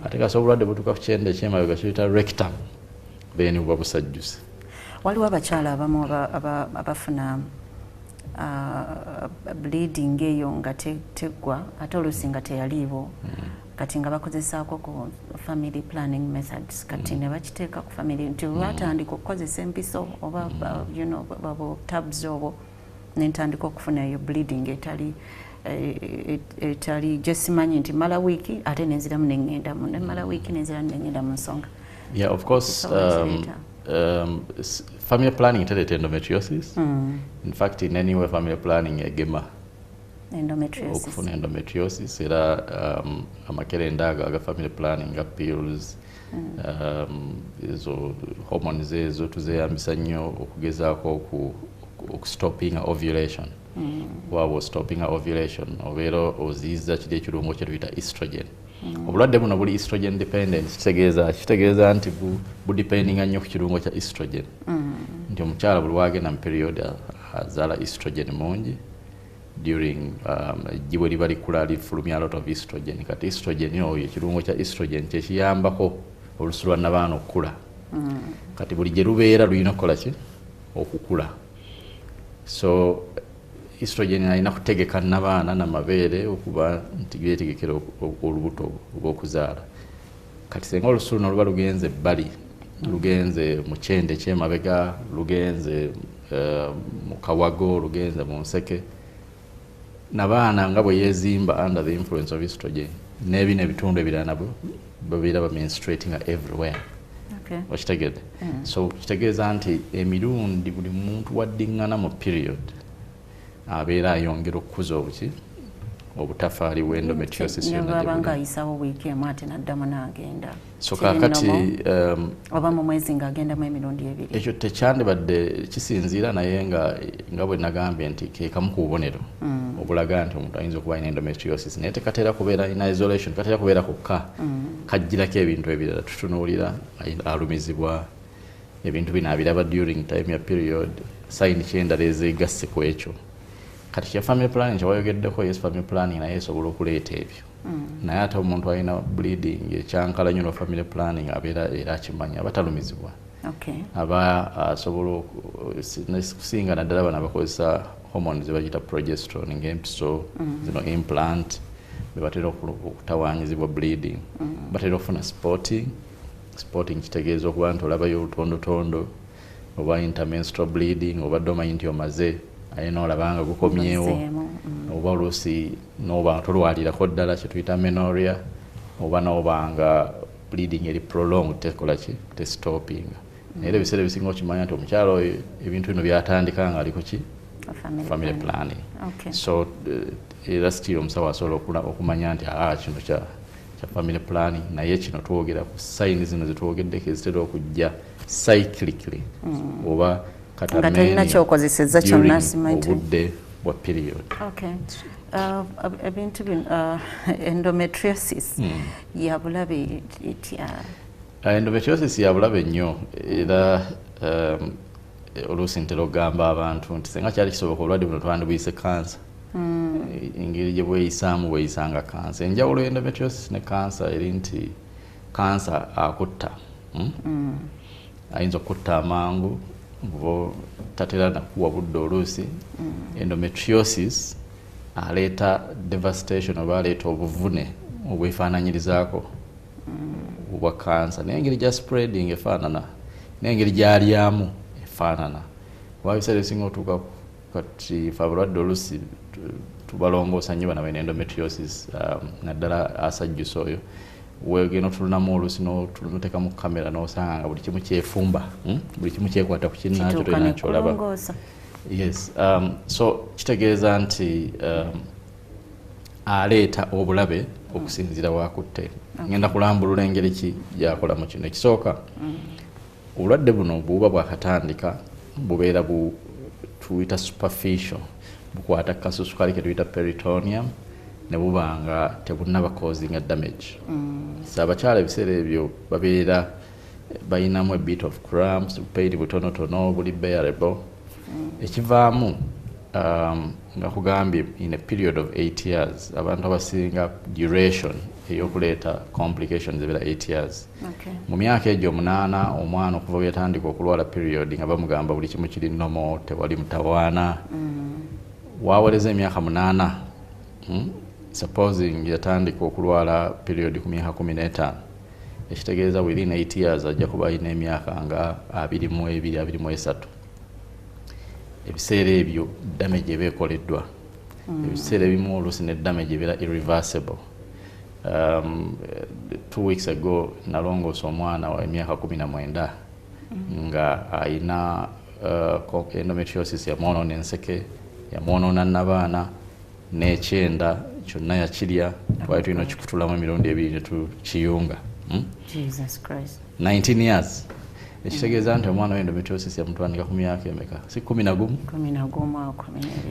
Ate kasi obulwadde butuuka ku kyenda ekyemabega kiyita rectum, then buba busajjuse. Waliwo abakyala abamu abafuna bleeding eyo nga teggwa, ate oluusi nga teyaliiwo. Kati nga bakozesaako ku family planning methods, kati ne bakiteeka ku family nti lwatandika okukozesa empiso oba tabs obwo, nentandika okufuna eyo bleeding etali etali gyesimanyi nti mala wiiki ate nenziramu neŋŋendamu, nemala wiiki nenziramu neŋŋenda mu nsonga. Yeah, of course, family planning tereeta endometriosis. In fact, in any way family planning egema endometriosis. Okufuna endometriosis. Era amakerenda ago aga family planning nga pills, ezo hormones ezo tuzeyambisa nnyo okugezaako okustoppinga ovulation. Waba ostopinga ovulation, obeera oziyiza kiri ekirungo kye tuyita estrogen. Obulwadde buno buli estrogen dependent. Kitegeeza nti budependinga nnyo ku kirungo kya estrogen, nti omukyala buli wagenda mu period azaala estrogen mungi during eggi bwe liba likula lifulumya a lot of estrogen. Kati estrogen oyo, ekirungo kya estrogen kyekiyambako olusu lwa nabaana okukula. Kati buli gye lubeera lulina okukola ki? Okukula. So estrogen alina kutegeka nabaana namabeere okuba nti beetegekera olubuto olw'okuzaala. Kati senga olusu luno luba lugenze ebbali, lugenze mu kyende ekyemabega, lugenze mu kawago, lugenze mu nseke, nabaana nga bwe yeezimba under the influence of estrogen, n'ebino ebitundu ebirala nabyo babeera bamenstruatinga everywhere. Okitegedde? So kitegeeza nti emirundi buli muntu waddiŋŋana mu period abeera ayongera okukuza obuki, obutafaali bw'endometriosis yonna gye Nebwaba buli. Ng'ayisawo wiiki emu ate n'addamu n'agenda. So Kiri kaakati normal? Oba mu mwezi ng'agendamu emirundi ebiri? Ekyo tekyandibadde kisinziira, naye nga bwe nagambye nti ke kamu ku bubonero obulaga nti omuntu ayinza okuba alina endometriosis, naye tekatera kubeera in isolation, katera kubeera kokka. Kajjirako ebintu ebirala. Tutunuulira alumizibwa, ebintu bino abiraba during time ya period, sign kyendala ezeegasse ku ekyo. Kati kya family planning kyewayogeddeko, yes, family planning naye esobola okuleeta ebyo, naye ate omuntu alina bleeding ekyankala nnyo no family planning abeera era akimanya aba talumizibwa, aba asobola kusinga naddala bano abakozesa hormones zebagiyita progesterone ng'empiso zino, implant, be batera okutawaanyizibwa bleeding. Batera okufuna spotting. Spotting kitegeeza okuba nti olabayo olutondotondo oba intermenstrual bleeding, obadde omanyi nti omaze aye noolaba nga gukomyewo. Ozeemu, Oba oluusi noba nga tolwalirako ddala, kyetuyita amenorrhea, oba noba nga bleeding eri prolonged, tekola ki, testopinga. Naye era ebiseera ebisinga okimanya nti omukyala oyo ebintu bino byatandika nga ali ku ki? Family family planning. planning. So era still omusawo asobola okumanya nti aa kino kya family planning, naye kino twogera ku sign zino zetwogeddeko ezitera okujja cyclically oba Nga tolina kyokozesezza kyonna, simanyi obudde bwa period. Okay. Ebintu bino, endometriosis ya bulabe etya? Endometriosis ya bulabe nnyo era oluusi ntera okugamba abantu nti senga kyali kisoboka obulwadde buno twandibuyise kansa. Engeri gye bweyisaamu bweyisanga kansa. Enjawulo y'endometriosis ne kansa eri nti kansa akutta, Ayinza okutta amangu oba tatera nakuwa budde oluusi. Endometriosis aleeta devastation oba aleeta obuvune obwefaananyirizaako obwa kansa, naye engeri gya spreading efaanana n'engeri gyalyamu efaanana, kuba ebiseera ebisinga otuuka kati fe abalwadde oluusi tubalongoosa nnyo bano balina endometriosis, naddala asajjusa oyo wegenda otulunamu oluusi noteekamu kamera n'osanga nga buli kimu kyefumba, Buli kimu kyekwata ku kinnaakyo, Kituuka tolina ne kyolaba. kulongoosa. Yes, so kitegeeza nti aleeta obulabe okusinziira wakutte. Ngenda kulambulula engeri ki gyakolamu kino. Ekisooka, obulwadde buno buba bwakatandika bubeera bu tuyita superficial, bukwata kasusu kali ke tuyita peritoneum ne buba nga tebunnaba causinga damage. So abakyala ebiseera ebyo babeera balinamu a bit of cramps, pain butonotono buli bearable. Ekivaamu, nga kugambye in a period of 8 years, abantu abasinga duration ey'okuleeta complications ebeera 8 years. Mu myaka egyo 8 omwana okuva bwe yatandika okulwala period nga bamugamba buli kimu kiri normal, tewali mutawaana. Waawoleza emyaka 8, Supposing yatandika okulwala period ku myaka 15, ekitegeeza within 8 years ajja kuba alina emyaka nga 22, 23. Ebiseera ebyo damage eba ekoleddwa. Ebiseera ebimu oluusi ne damage ebeera irreversible. 2 weeks ago nalongoosa omwana wa emyaka 19 nga ayina endometriosis, yamwonoona enseke, yamwonoona nnabaana n'ekyenda kyonna yakirya, twali tulina okikutulamu emirundi ebiri ne tukiyunga. Jesus Christ. 19 years. Ekitegeeza nti omwana wa endometriosis yamutandika ku myaka emeka? Si 11? 11, 12.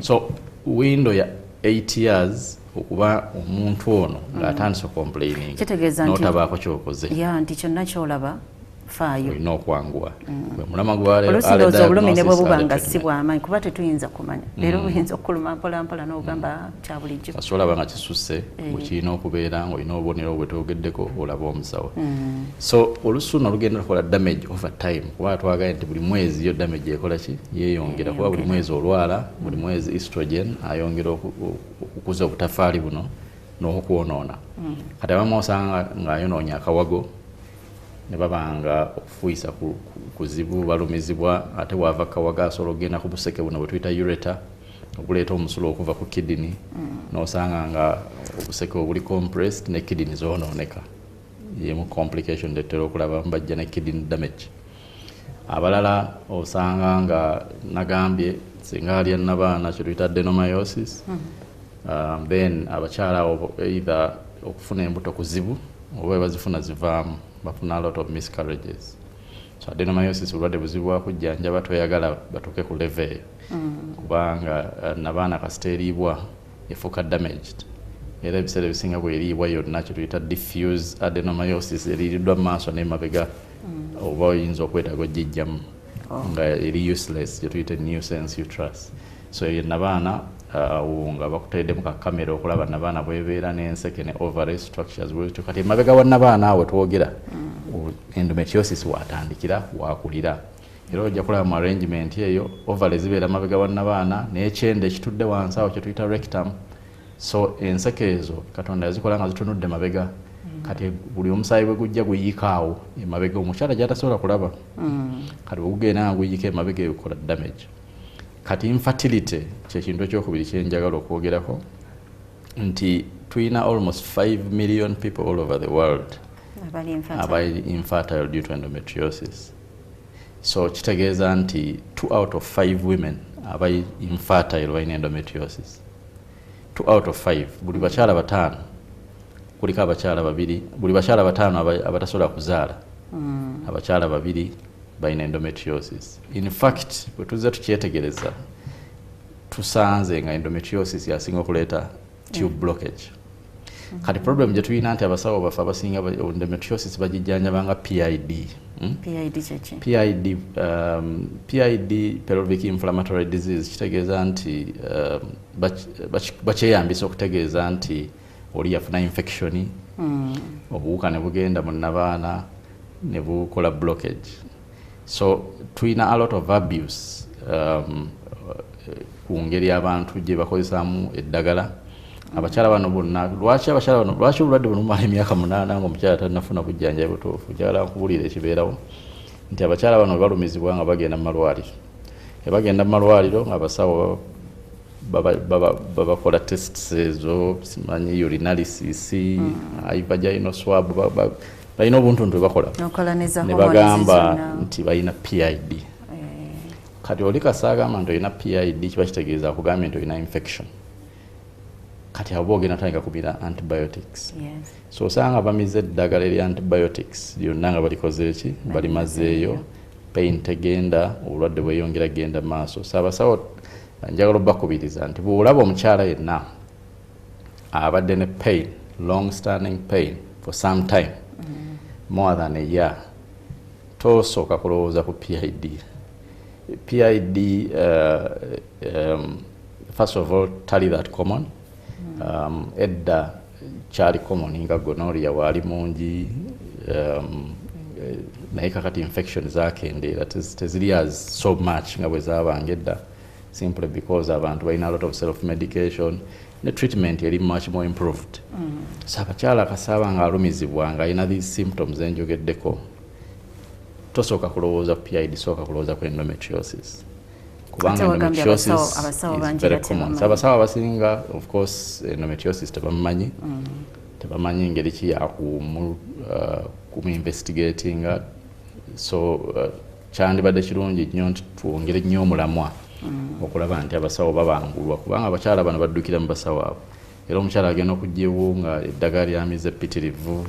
So window ya 8 years okuba omuntu ono ng'atandise complaining, Kitegeeza nti n'otabaako kyokoze. Ya, nti kyonna kyolaba faayo. Olina okwanguwa. Gwe mulama gwale. Oluusi ndowooza obulumi ne bwe buba nga si bw'amaanyi, kuba tetuyinza kumanya. Leero buyinza okukuluma mpola mpola n'ogamba kya bulijjo. Kasita olaba nga kisusse bwe kirina okubeera, ng'olina obubonero bwe twogeddeko, olaba omusawo. So olusu luno lugenda lukola damage over time, kuba twagambye nti buli mwezi yo damage ekola ki? Yeeyongera, kuba buli mwezi olwala, buli mwezi estrogen ayongera okukuza obutafaali buno n'okwonoona. Kati abamu osanga ng'ayonoonya akawago, ne baba nga okufuuyisa kuzibu, balumizibwa. Ate bw'ava kawago asobola okugenda ku buseke buno bwe tuyita ureter, obuleeta omusulo okuva ku kidney, n'osanga nga obuseke obuli compressed ne kidney zoonooneka. Yemu complication detera okulaba, bajja ne kidney damage. Abalala osanga nga nagambye singa alya nabaana, kye tuyita adenomyosis. Then abakyala abo either okufuna embuto kuzibu, oba bazifuna zivaamu, bafuna a lot of miscarriages. So adenomyosis bulwadde buzibu bwakujjanjaba, toyagala batuuke ku level eyo, kubanga nabaana kasita eriibwa efuuka damaged. Era ebiseera ebisinga bweriibwa yonna, kye tuyita diffuse adenomyosis, eriiriddwa mu maaso n'emabega, oba oyinza okwetaaga ogijjamu nga eri useless, gye tuyita nuisance uterus. So eyo nabaana awo nga bakuteereddemu ka kamera okulaba nabaana bwebeera n'enseke ne ovary structures bwetyo. Kati emabega wa nabaana awo twogera, endometriosis watandikira, wakulira. Era ojja kulaba mu arrangement eyo, ovary zibeera mabega wa nabaana n'ekyenda ekitudde wansi awo kye tuyita rectum. So enseke ezo Katonda yazikola nga zitunudde mabega. Kati buli omusaayi bwe gujja guyiika awo emabega omukyala gy'atasobola kulaba. Kati bwe gugenda nga guyiika emabega eyo, gukola damage. Kati infertility kyekintu ekyokubiri kyenjagala okwogerako, nti tulina almost 5 million people all over the world abali infertile. Abali infertile due to endometriosis. So kitegeeza nti 2 out of 5 women abali infertile balina endometriosis. 2 out of 5, buli bakyala bataano kuliko abakyala babiri, buli bakyala bataano abatasobola kuzaala, abakyala babiri balina endometriosis. In fact, bwe tuzze tukyetegereza, tusanze nga endometriosis yasinga okuleeta tube blockage. Kati problem gye tulina nti abasawo baffe abasinga endometriosis bagijjanjaba nga PID. PID kyeki? PID, PID, pelvic inflammatory disease, kitegeeza nti bakyeyambisa okutegeeza nti oli yafuna infection, obuwuka ne bugenda mu nabaana ne bukola blockage. So tulina a lot of abuse ku ngeri abantu gye bakozesaamu eddagala. Abakyala bano bonna, lwaki abakyala bano, lwaki obulwadde buno bumala emyaka 8 nga omukyala tannafuna bujjanjabi butuufu? Njagala nkubuulira ekibeerawo nti abakyala bano bwe balumizibwa nga bagenda mu malwaliro, ebagenda mu malwaliro nga abasawo babakola tests ezo, simanyi urinalysis, vaginal swab, balina obuntuntu bwe bakola Nokola ne za ne hormones bagamba zonna. nti balina PID. Kati oli kasaagamba nti olina PID, kiba kitegeeza akugambye nti olina infection. Kati abo ogenda tandika kumira antibiotics. So osanga bamize eddagala erya antibiotics lyonna nga balikoze eki, balimazeeyo, pain tegenda, obulwadde bweyongera genda maaso. So abasawo njagala obbakubiriza nti bw'olaba omukyala yenna abadde ne pain, long standing pain for some time, more than a year, tosooka kulowooza ku PID. PID, first of all, tali that common. Edda kyali common nga gonorrhea waali mungi, naye kakati infection zakendeera, teziri as so much nga bwe zaabanga edda, simply because abantu balina a lot of self medication ne treatment eri much more improved. So abakyala kasaaba nga alumizibwa nga alina these symptoms enjogeddeko, tosooka kulowooza ku PID, sooka kulowooza ku endometriosis, kubanga Ate wagambye endometriosis abasawo is bangi very batya common. bamanyi. So abasawo abasinga, of course, endometriosis tebamumanyi, tebamanyi ngeri ki yakumu kumuinvestigatinga. So kyandibadde kirungi nnyo nti twongere nnyo omulamwa okulaba nti abasawo babangulwa, kubanga abakyala bano baddukira mu basawo abo. Era omukyala agenda okugyewo nga eddagala lyamize ppitirivu,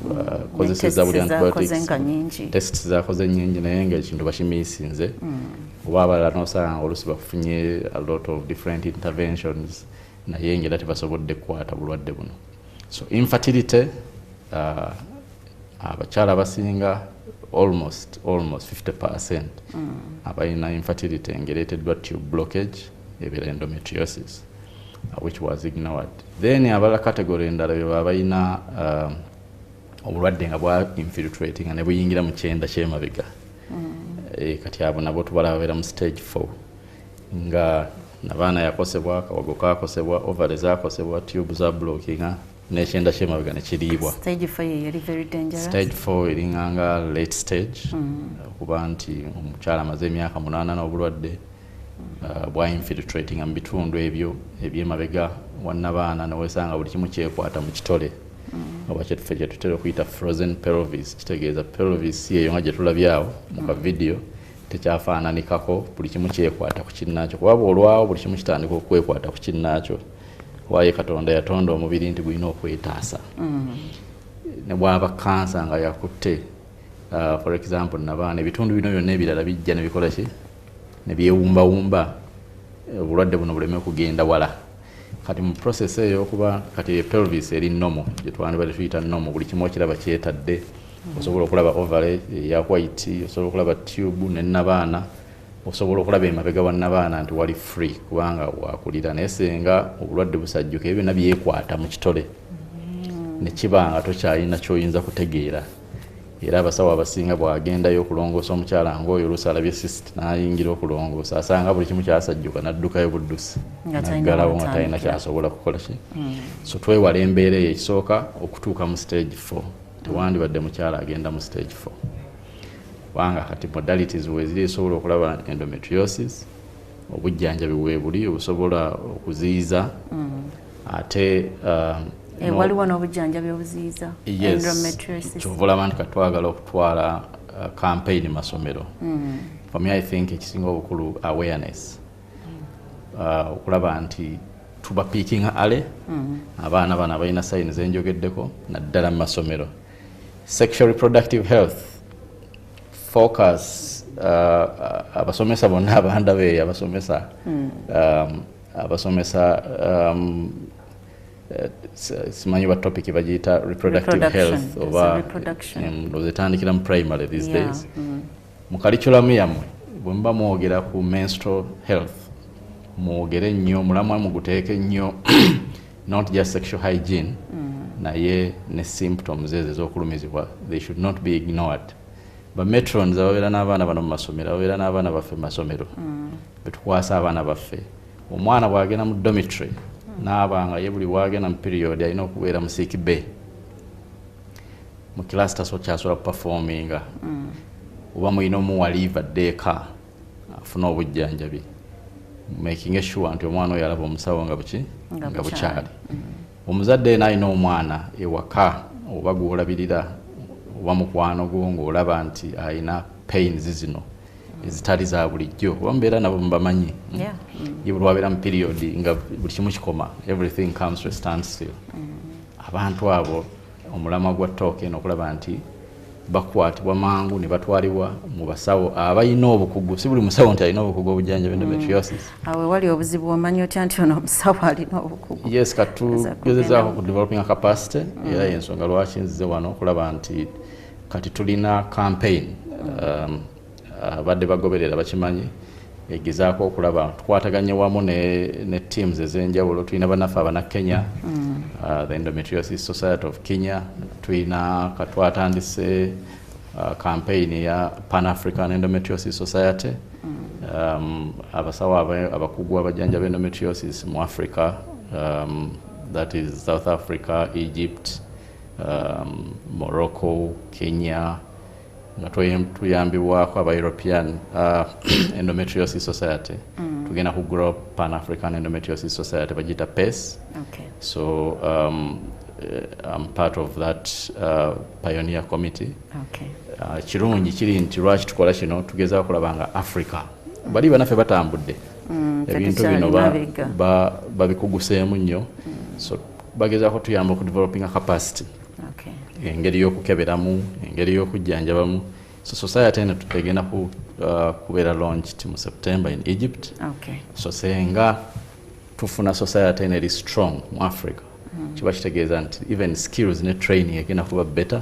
kozeseza buli antibiotics, tests zakoze nnyingi, naye nga ekintu bakimiisinze. Oba abalala nosanga oluusi bafunye a lot of different interventions, naye nga era tebasobodde kukwata bulwadde buno. So infertility, abakyala abasinga almost 50% abalina infertility ng'ereeteddwa tube blockage ebeera endometriosis, which was ignored. Then abalala category endala be baba balina obulwadde nga bwa infiltrating nga ne buyingira mu kyenda ky'emabega. Kati abo nabo tubalaba babeera mu stage 4, nga nabaana yakosebwa, akawago kakosebwa, ovary zakosebwa, tube za blockinga, n'ekyenda ky'emabega ne kiriibwa. Stage 4 yeri very dangerous. Stage 4 eringanga late stage, okuba nti omukyala amaze emyaka 8 n'obulwadde bwa infiltrating mu bitundu ebyo ebyemabega wannabaana, newesanga buli kimu kyekwata mu kitole, oba kyetufe kye tutera okuyita frozen pelvis. Kitegeeza pelvis eyo nga gye tulabye awo mu ka video tekyafaananikako, buli kimu kyekwata ku kinnaakyo, kuba bw'olwawo buli kimu kitandika okwekwata ku kinnaakyo. Waaye Katonda yatonda omubiri nti gulina okwetaasa. Ne bwaba kansa nga yakutte, for example nabaana, ebitundu bino byonna ebirala bijja ne bikola ki, ne byewumbawumba, obulwadde buno buleme kugenda wala. Kati mu process eyo okuba kati pelvis eri normal, gye twandibadde tuyita normal, buli kimu okiraba kyetadde, osobola okulaba ovary eya white, osobola okulaba tube ne nabaana, osobola okulaba emabega wa nabaana nti wali free kubanga wakulira. Naye singa obulwadde busajjuka, ebyo byonna byekwata mu kitole, ne kiba nga tokyalina ky'oyinza kutegeera. Era abasawo abasinga bw'agendayo okulongoosa omukyala ng'oyo oluusi alabye cyst n'ayingira okulongoosa, asanga buli kimu kyasajjuka n'addukayo buddusi, n'aggalawo nga talina kyasobola kukola ki. So twewala embeera eyo ekisooka okutuuka mu stage 4. Tewandibadde mukyala agenda mu stage 4, kubanga kati modalities weeziri esobola okulaba endometriosis, obujjanjabi weebuli obusobola okuziyiza, ate waliwo n'obujjanjabi obuziyiza endometriosis. Kyova olaba nti katwagala okutwala campaign masomero. For me, I think ekisinga obukulu awareness, okulaba nti tuba picking early abaana bano abalina signs zenjogeddeko, naddala mu masomero. Sexual reproductive health focus, abasomesa bonna abandaba eyo, abasomesa abasomesa simanyi ba topic bagiyita reproductive health oba ndowooza etandikira mu primary these days. Mu curriculum yammwe bwe muba mwogera ku menstrual health, mwogere nnyo, mulamwa muguteeke nnyo not just sexual hygiene, naye ne symptoms ezo ez'okulumizibwa, they should not be ignored. Ba matrons ababeera n'abaana bano mu masomero, ababeera n'abaana baffe mu masomero, betukwasa abaana baffe, omwana bw'agenda mu dormitory n'aba nga ye buli bw'agenda mu period alina okubeera mu sick bay, mu class takyasobola kuperforminga, oba mulina omuwa leave adde eka afune obujjanjabi, making sure nti omwana oyo alaba omusawo nga buki, nga bukyali. Omuzadde yena alina omwana ewaka oba gw'olabirira oba mukwano gwo ng'olaba nti alina pains zino ezitali za bulijjo, oba mubeera nabo mubamanyi, ye buli wabeera mu period nga buli kimu kikoma, everything comes to a standstill. Abantu abo omulamwa gwa talk eno okulaba nti bakwatibwa mangu ne batwalibwa mu basawo abalina obukugu. Si buli musawo nti alina obukugu obujjanjaba endometriosis. Awe wali obuzibu, omanyi otya nti ono omusawo alina obukugu? Yes, katugezezaako ku developing capacity. Era yensonga lwaki nzize wano okulaba nti kati tulina campaign, abadde bagoberera bakimanyi, egezaako okulaba tukwataganye wamu ne teams ez'enjawulo. Tulina bannaffe abana Kenya, the Endometriosis Society of Kenya, tulina katwatandise campaign ya Pan African Endometriosis Society, abasawo abakugu abajjanjaba endometriosis mu Africa, that is South Africa, Egypt, Morocco, Kenya, nga tuyambibwako aba European Endometriosis Society. Tugenda ku grow Pan African Endometriosis Society, bagiyita PACE. So I'm part of that pioneer committee. Kirungi kiri nti lwaki tukola kino, tugezaako kulaba nga Africa bali banaffe batambudde, ebintu bino babikuguseemu nnyo. So Bagezaako tuyamba okudevelopinga capacity, engeri y'okukeberamu, engeri y'okujjanjabamu. So society eno egenda kubeera launched mu September in Egypt. So senga tufuna society eno eri strong mu Africa, kiba kitegeeza nti even skills ne training egenda kuba better,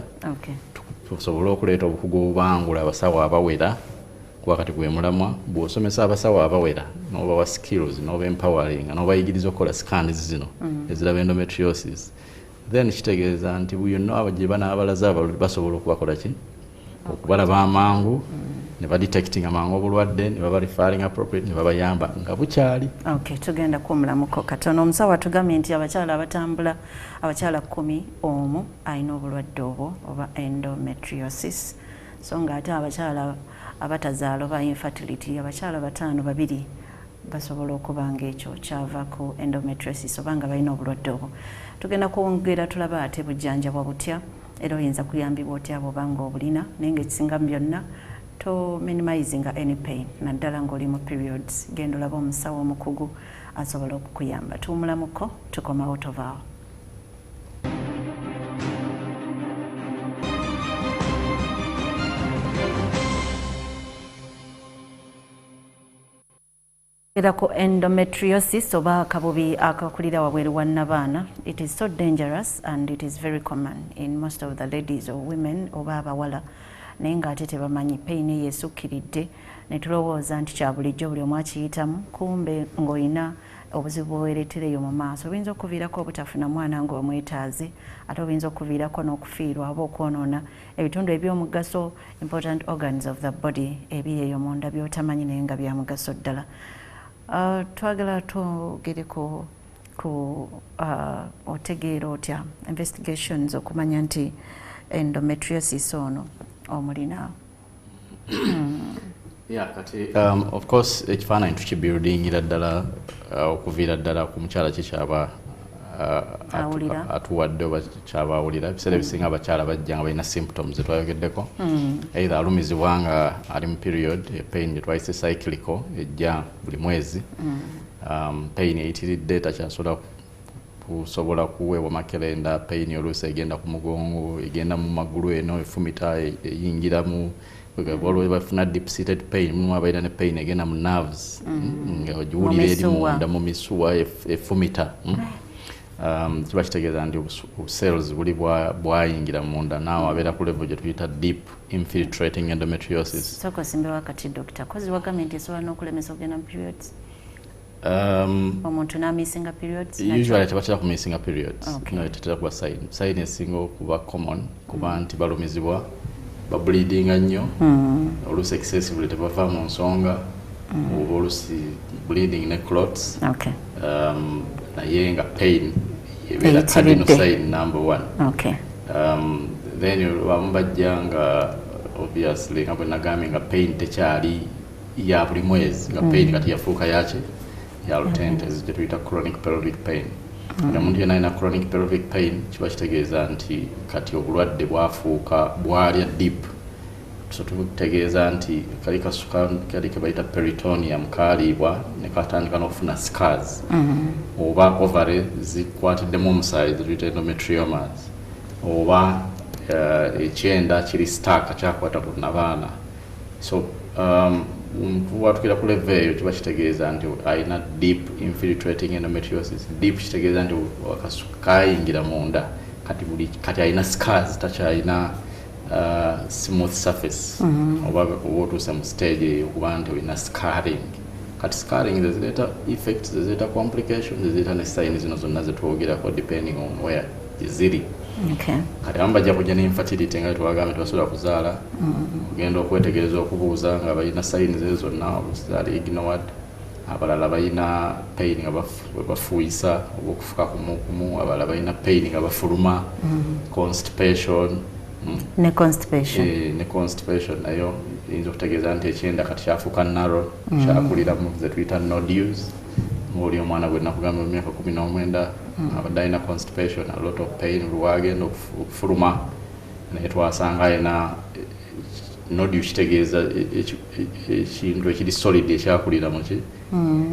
tusobole okuleeta obukugu obubangula abasawo abawera, kuba kati gwe mulamwa. Bw'osomesa abasawo abawera n'obawa skills, n'oba empowering, n'obayigiriza okukola scans zino eziraba endometriosis, then kitegeeza nti yonna gye banaabalaza basobola okubakola ki, okubalaba amangu, ne badetectinga mangu obulwadde, ne baba referring appropriate, ne babayamba nga bukyali. Okay, tugenda kuwumulamuko katono. Omusawo atugambye nti abakyala abatambula, abakyala 10 omu alina obulwadde obwo oba endometriosis, so nga ate abakyala abatazaala oba infertility, abakyala 5 2 basobola okuba nga ekyo kyava ku endometriosis oba nga balina obulwadde obwo. Tugenda kwongera tulaba ate bujjanjabwa butya, era oyinza kuyambibwa otya bw'oba nga obulina, naye nga ekisinga mu byonna to minimizing any pain, naddala ng'oli mu periods. Genda olaba omusawo omukugu asobola okukuyamba. Tuwumulamuko, tukomawo, tovaawo. Era ku endometriosis oba akabubi akakulira wabweru wa nnabaana. It is so dangerous and it is very common in most of the ladies or women oba abawala, naye ng'ate tebamanyi pain eyo esukkiridde, ne tulowooza nti kya bulijjo buli omu akiyitamu, kumbe ng'olina obuzibu bweweereetera eyo mu maaso. Obuyinza okuviirako obutafuna mwana ng'omwetaaze, ate obuyinza okuviirako n'okufiirwa oba okwonoona ebitundu eby'omugaso, important organs of the body ebiri eyo munda by'otamanyi naye nga bya mugaso ddala. Twagala twogereko ku otegeera otya investigations okumanya nti endometriosis ono omulina? Yeah, kati of course ekifaananyi tukibuildingira ddala okuviira ddala ku mukyala kikyaba atuwadde oba kyaba awulira. Ebiseera ebisinga abakyala bajja nga balina symptoms zetwayogeddeko, either alumizibwa nga ali mu period, pain gye twayise cyclical, ejja buli mwezi, pain eyitiridde, takyasobola kusobola kuweebwa makerenda, pain oluusi egenda ku mugongo, egenda mu magulu eno, efumita, eyingira mu, waliwo bafuna deep seated pain, mulimu abalina ne pain egenda mu nerves, nga ogiwulira eri munda mu misuwa, efumita. Kiba kitegeeza nti cells buli bwayingira munda, naawe abeera ku level gye tuyita deep infiltrating endometriosis. Sooka osimbewo akati, dokita, kozi wagambye nti esobola n'okulemesa okugenda mu periods, omuntu n'amissinga periods? Usually tebatera kumissinga periods. No, tetera kuba sign. Sign esinga okuba common kuba nti balumizibwa, bableedinga nnyo, oluusi excessively, tebava mu nsonga, oba oluusi bleeding ne clots, naye nga pain ebeera cardinal sign number one. Then abamu bajja nga obviously nga bwe nagambye nga pain tekyali ya buli mwezi, nga pain kati yafuuka yaki, ya lutente, gye tuyita chronic pelvic pain. Nga omuntu yenna alina chronic pelvic pain, kiba kitegeeza nti kati obulwadde bwafuuka bwalya deep. So tutegeeza nti kali kasuka kali ke bayita peritoneum kaaliibwa ne katandika n'okufuna scars, oba ovary zikwatiddemu omusaayi, zetuyita endometriomas, oba ekyenda kiri stuck, kyakwata ku nabaana. So watukira ku level eyo, kiba kitegeeza nti alina deep infiltrating endometriosis. Deep kitegeeza nti kayingira munda, kati buli kati alina scars, takyalina smooth surface, oba otuuse mu stage eyo okuba nti olina scarring. Kati scarring zezireeta effects, zezireeta complications, zezireeta ne signs zino zonna zetwogerako, depending on where ziri. Kati abamu bajja kujja ne infertility, nga twagambye tebasobola kuzaala. Ogenda okwetegereza, okubuuza, nga balina signs ezo zonna, zaali ignored. Abalala balina pain nga bafuuyisa oba okufuka kumukumu, abalala balina pain nga bafuluma, constipation. Ne constipation. Ne constipation nayo eyinza okutegeeza nti ekyenda kati kyafuuka narrow, kyakuliramu, ze tuyita nodules. Ng'oli omwana gwe nakugamba mu myaka 19 abadde alina constipation, a lot of pain, lwagenda okufuluma, naye twasanga alina Nodule kitegeeza ekintu ekiri solid ekyakulira muki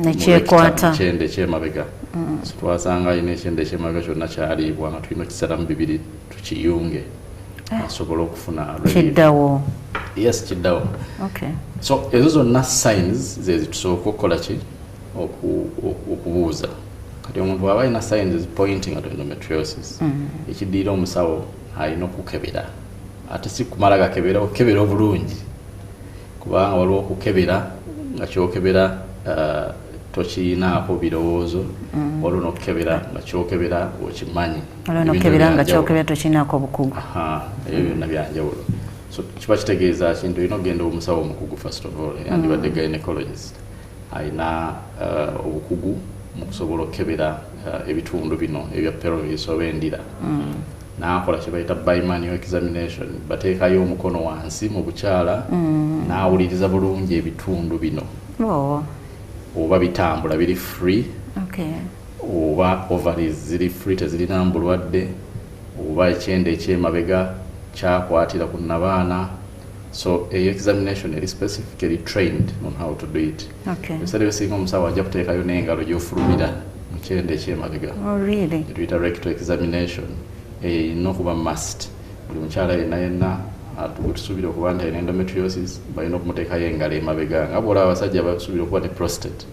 nekyekwata kyenda ekyemabega. So twasanga alina ekyenda ekyemabega kyonna kyaliibwa, nga tulina okisalamu bibiri tukiyunge asobole okufuna relief. Kiddawo? Yes, kiddawo. So ezo zonna signs zezitusooka okukola ki, okubuuza. Kati omuntu bw'aba alina signs pointing at endometriosis, ekiddirira omusawo alina okukebera, ate si kumala gakebera, okukebera obulungi, kubanga waliwo okukebera nga kyokebera tokiyinaako birowoozo, waliwo n'okukebera nga kyokebera okimanyi. Waliwo Ebintu nokebera nga byanjawulo. kyokebera tokinaako obukugu. Aha, ebyo byonna byanjawulo. So kiba kitegeeza kintu olina okugenda omusawo omukugu. First of all, yandibadde gynecologist alina obukugu mu kusobola okukebera ebitundu bino ebya pelvis oba endira, n'akola kye bayita bimanual examination. Bateekayo omukono wansi mu bukyala, n'awuliriza bulungi ebitundu bino oba bitambula, biri free, oba ovaries ziri free, tezirina bulwadde, oba ekyenda ekyemabega kyakwatira ku nabaana. So eyo examination eri specifically trained on how to do it. Ebiseera ebisinga omusawo ajja kuteekayo n'engalo gy'ofulumira mu kyenda ekyemabega, Oh, really? tuyita rectal examination. Eyo erina okuba must. Buli mukyala yenna yenna gwe tusuubira okuba nti alina endometriosis, balina okumuteekayo engalo emabega, nga bwolaba abasajja basuubira okuba ne prostate,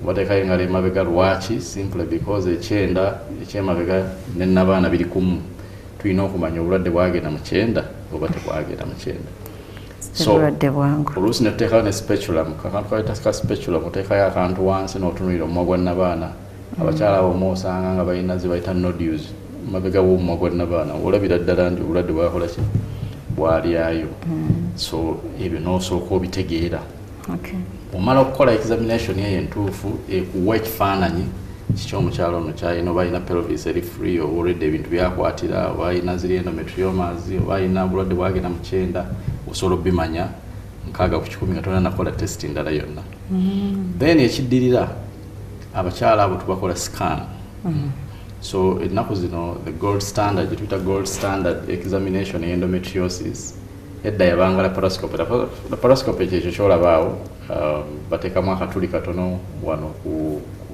bateekayo engalo emabega. Lwaki? Simply because ekyenda ekyemabega nenabaana biri kumu. Tulina okumanya obulwadde bwagenda mu kyenda oba tebwagenda mu kyenda. So Obulwadde bwangu. oluusi netuteekayo ne speculum, akantu kaita ka speculum, oteekayo akantu wansi n'otunulira omumwa gwa nabaana. Abakyala abo osanga nga balina ze bayita nodules mabega w'omumwa gwa nabaana, olabira ddala nti obulwadde bwakola ki, bwalyayo. So ebyo n'osooka obitegeera. Omala okukola examination eyo entuufu, ekuwa ekifaananyi kiki omukyalo ono kyalina, oba alina pelvis eri free, oba olwedde ebintu byakwatira, oba alina ziri endometriomas, oba alina obulwadde bwagenda mu kyenda, osobola obimanya 60% nga tolina nakola test ndala yonna. Then ekiddirira, abakyala abo tubakola scan. So ennaku zino the gold standard, gyetuyita gold standard examination endometriosis, edda yabanga laparoscopy. Laparoscopy kyekyo kyolabaawo, bateekamu akatuli katono wano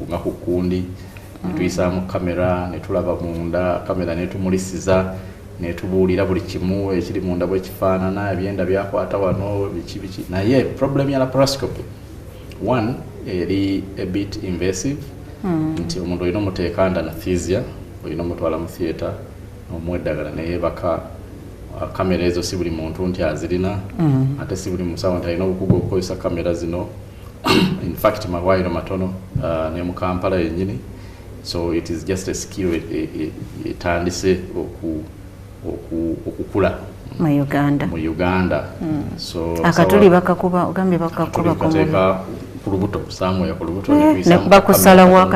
nga ku kkundi, netuyisaamu kamera netulaba munda. Kamera netumulisiza, netubuulira buli kimu ekiri munda bwekifaanana, ebyenda byakwata wano, biki biki. Naye problem ya laparoscopy, one, eri a bit invasive, nti omuntu olina omuteeka under anesthesia, olina omutwala mu theatre omuwa eddagala neyebaka. Kamera ezo si buli muntu nti azirina, ate si buli musawo nti alina obukugu okukozesa kamera zino. In fact, malwaliro matono, ne mu Kampala yennyini. So it is just a skill etandise okukula mu Uganda. Mu Uganda. So Akatuli bakakuba, ogambye bakakuba ku mubiri. Kateeka ku lubuto, somewhere ku lubuto. Bakusalawo?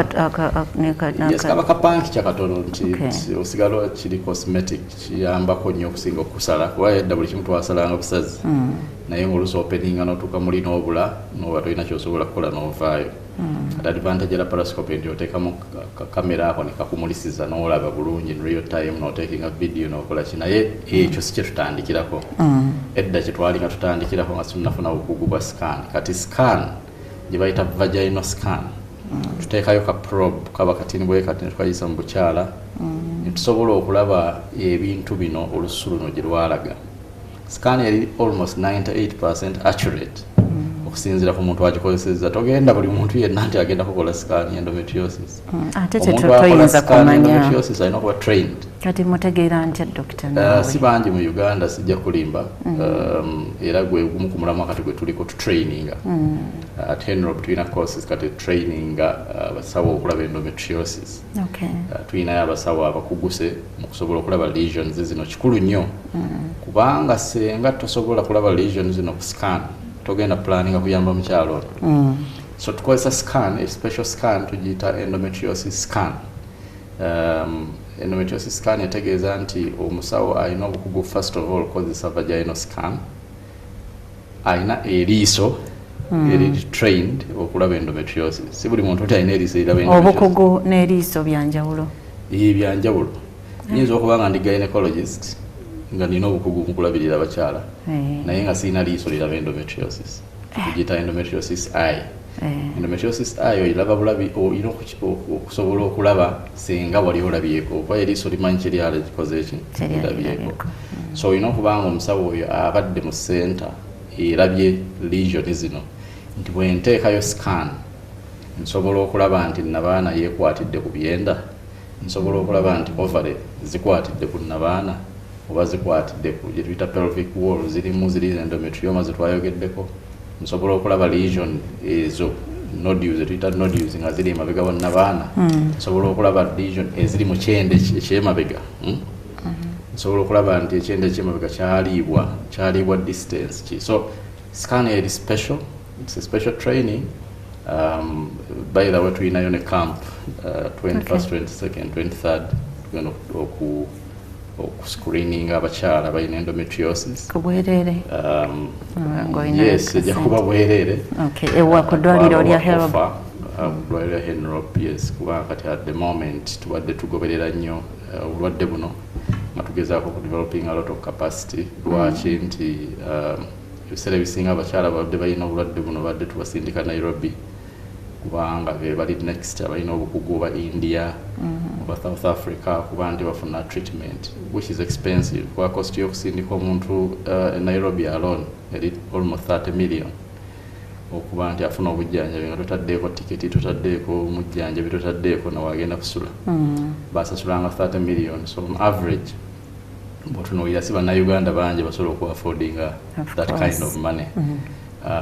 Yes, kaba kapankica katono nti osigala kiri cosmetic, kiyambako nnyo okusinga okusala, kuba edda buli kimu twasalanga busazi, naye ngaoluusi openinga n'otuuka muli n'obula, noba tolina kyosobola kukola n'ovaayo. Ate advantage ya laparoscopy nti oteekamu kamera ako ne kakumulisiza n'olaba bulungi in real time, n'otekinga video n'okola ki. Naye ekyo si kyetutandikirako. Edda kyetwalinga tutandikirako nga situnafuna bukugu bwa scan. Kati scan gye bayita vaginal scan, tuteekayo ka probe kaba katini bwe kati netukayisa mu bukyala, netusobola okulaba ebintu bino olususu luno gye lwalaga. Scan eri almost 98% accurate okusinziira ku muntu agikozesezza. Togenda buli muntu yenna nti agenda kukola scan endometriosis. Ate Omuntu kye akola toyinza scan kumanya. endometriosis alina okuba trained. Kati mutegeera ntya, dokita? Si Naawe bangi mu Uganda, sijja kulimba. Era gwe gumu ku mulamwa kati gwe tuliko tutraininga. At Henrob tulina courses kati traininga abasawo okulaba endometriosis. Tulinayo abasawo abakuguse mu kusobola okulaba lesions zino. Kikulu nnyo, kubanga senga tosobola kulaba lesions zino ku scan, togenda planninga kuyamba mukyalo ono. So tukozesa scan, a special scan tugiyita endometriosis scan. Endometriosis scan etegeeza nti omusawo alina obukugu, first of all okukozesa vaginal scan, alina eriiso eriri trained okulaba endometriosis. Si buli muntu nti alina eriiso eriraba endometriosis. Obukugu n'eriiso byanjawulo? Ee, byanjawulo. Nyinza okuba nga ndi gynecologist nga nina obukugu mu kulabirira abakyala, naye nga sirina liiso liraba endometriosis. Tugiyita endometriosis eye. Endometriosis eye oyiraba bulabi, olina okusobola okulaba singa wali olabyeko, kuba eriiso limanyi kyeryala gikoze eki lirabyeko. So olina okuba nga omusawo oyo abadde mu center erabye lesion zino, nti bwe nteekayo scan nsobola okulaba nti nabaana yeekwatidde ku byenda, nsobola okulaba nti ovary zikwatidde ku nabaana oba zikwatidde ku gye tuyita pelvic wall, zirimu ziri endometrioma zetwayogeddeko. Nsobola okulaba lesion ezo, nodules, zetuyita nodules, nga ziri emabega wa nabaana. Nsobola okulaba lesion eziri mu kyenda ekyemabega. Nsobola okulaba nti ekyenda ekyemabega kyaliibwa distance ki. So scan eri special, it's a special training. By the way, tulinayo ne camp 21st, 22nd, 23rd, tugenda okuscreening abakyala balina endometriosis. Ku bwereere? Yes, ejja kuba bwereere. Ewa ku ddwaliro lya Herob? Ku ddwaliro lya Henrop, yes, kubanga kati at the moment tubadde tugoberera nnyo obulwadde buno nga tugezaako ku developing a lot of capacity. Lwaki? Nti ebiseera ebisinga abakyala babadde balina obulwadde buno badde tubasindika Nairobi, kubanga be bali next abalina obukugu, oba India oba South Africa, kuba nti bafuna treatment which is expensive, kuba cost y'okusindika omuntu Nairobi alone eri almost 30 million okuba nti afuna obujjanjabi, nga totaddeeko tiketi, totaddeeko mujjanjabi, totaddeeko nawagenda kusula. Basasulanga 30 million. So on average bwotunuulira, si Bannayuganda bangi basobola okuaffordinga that kind of money.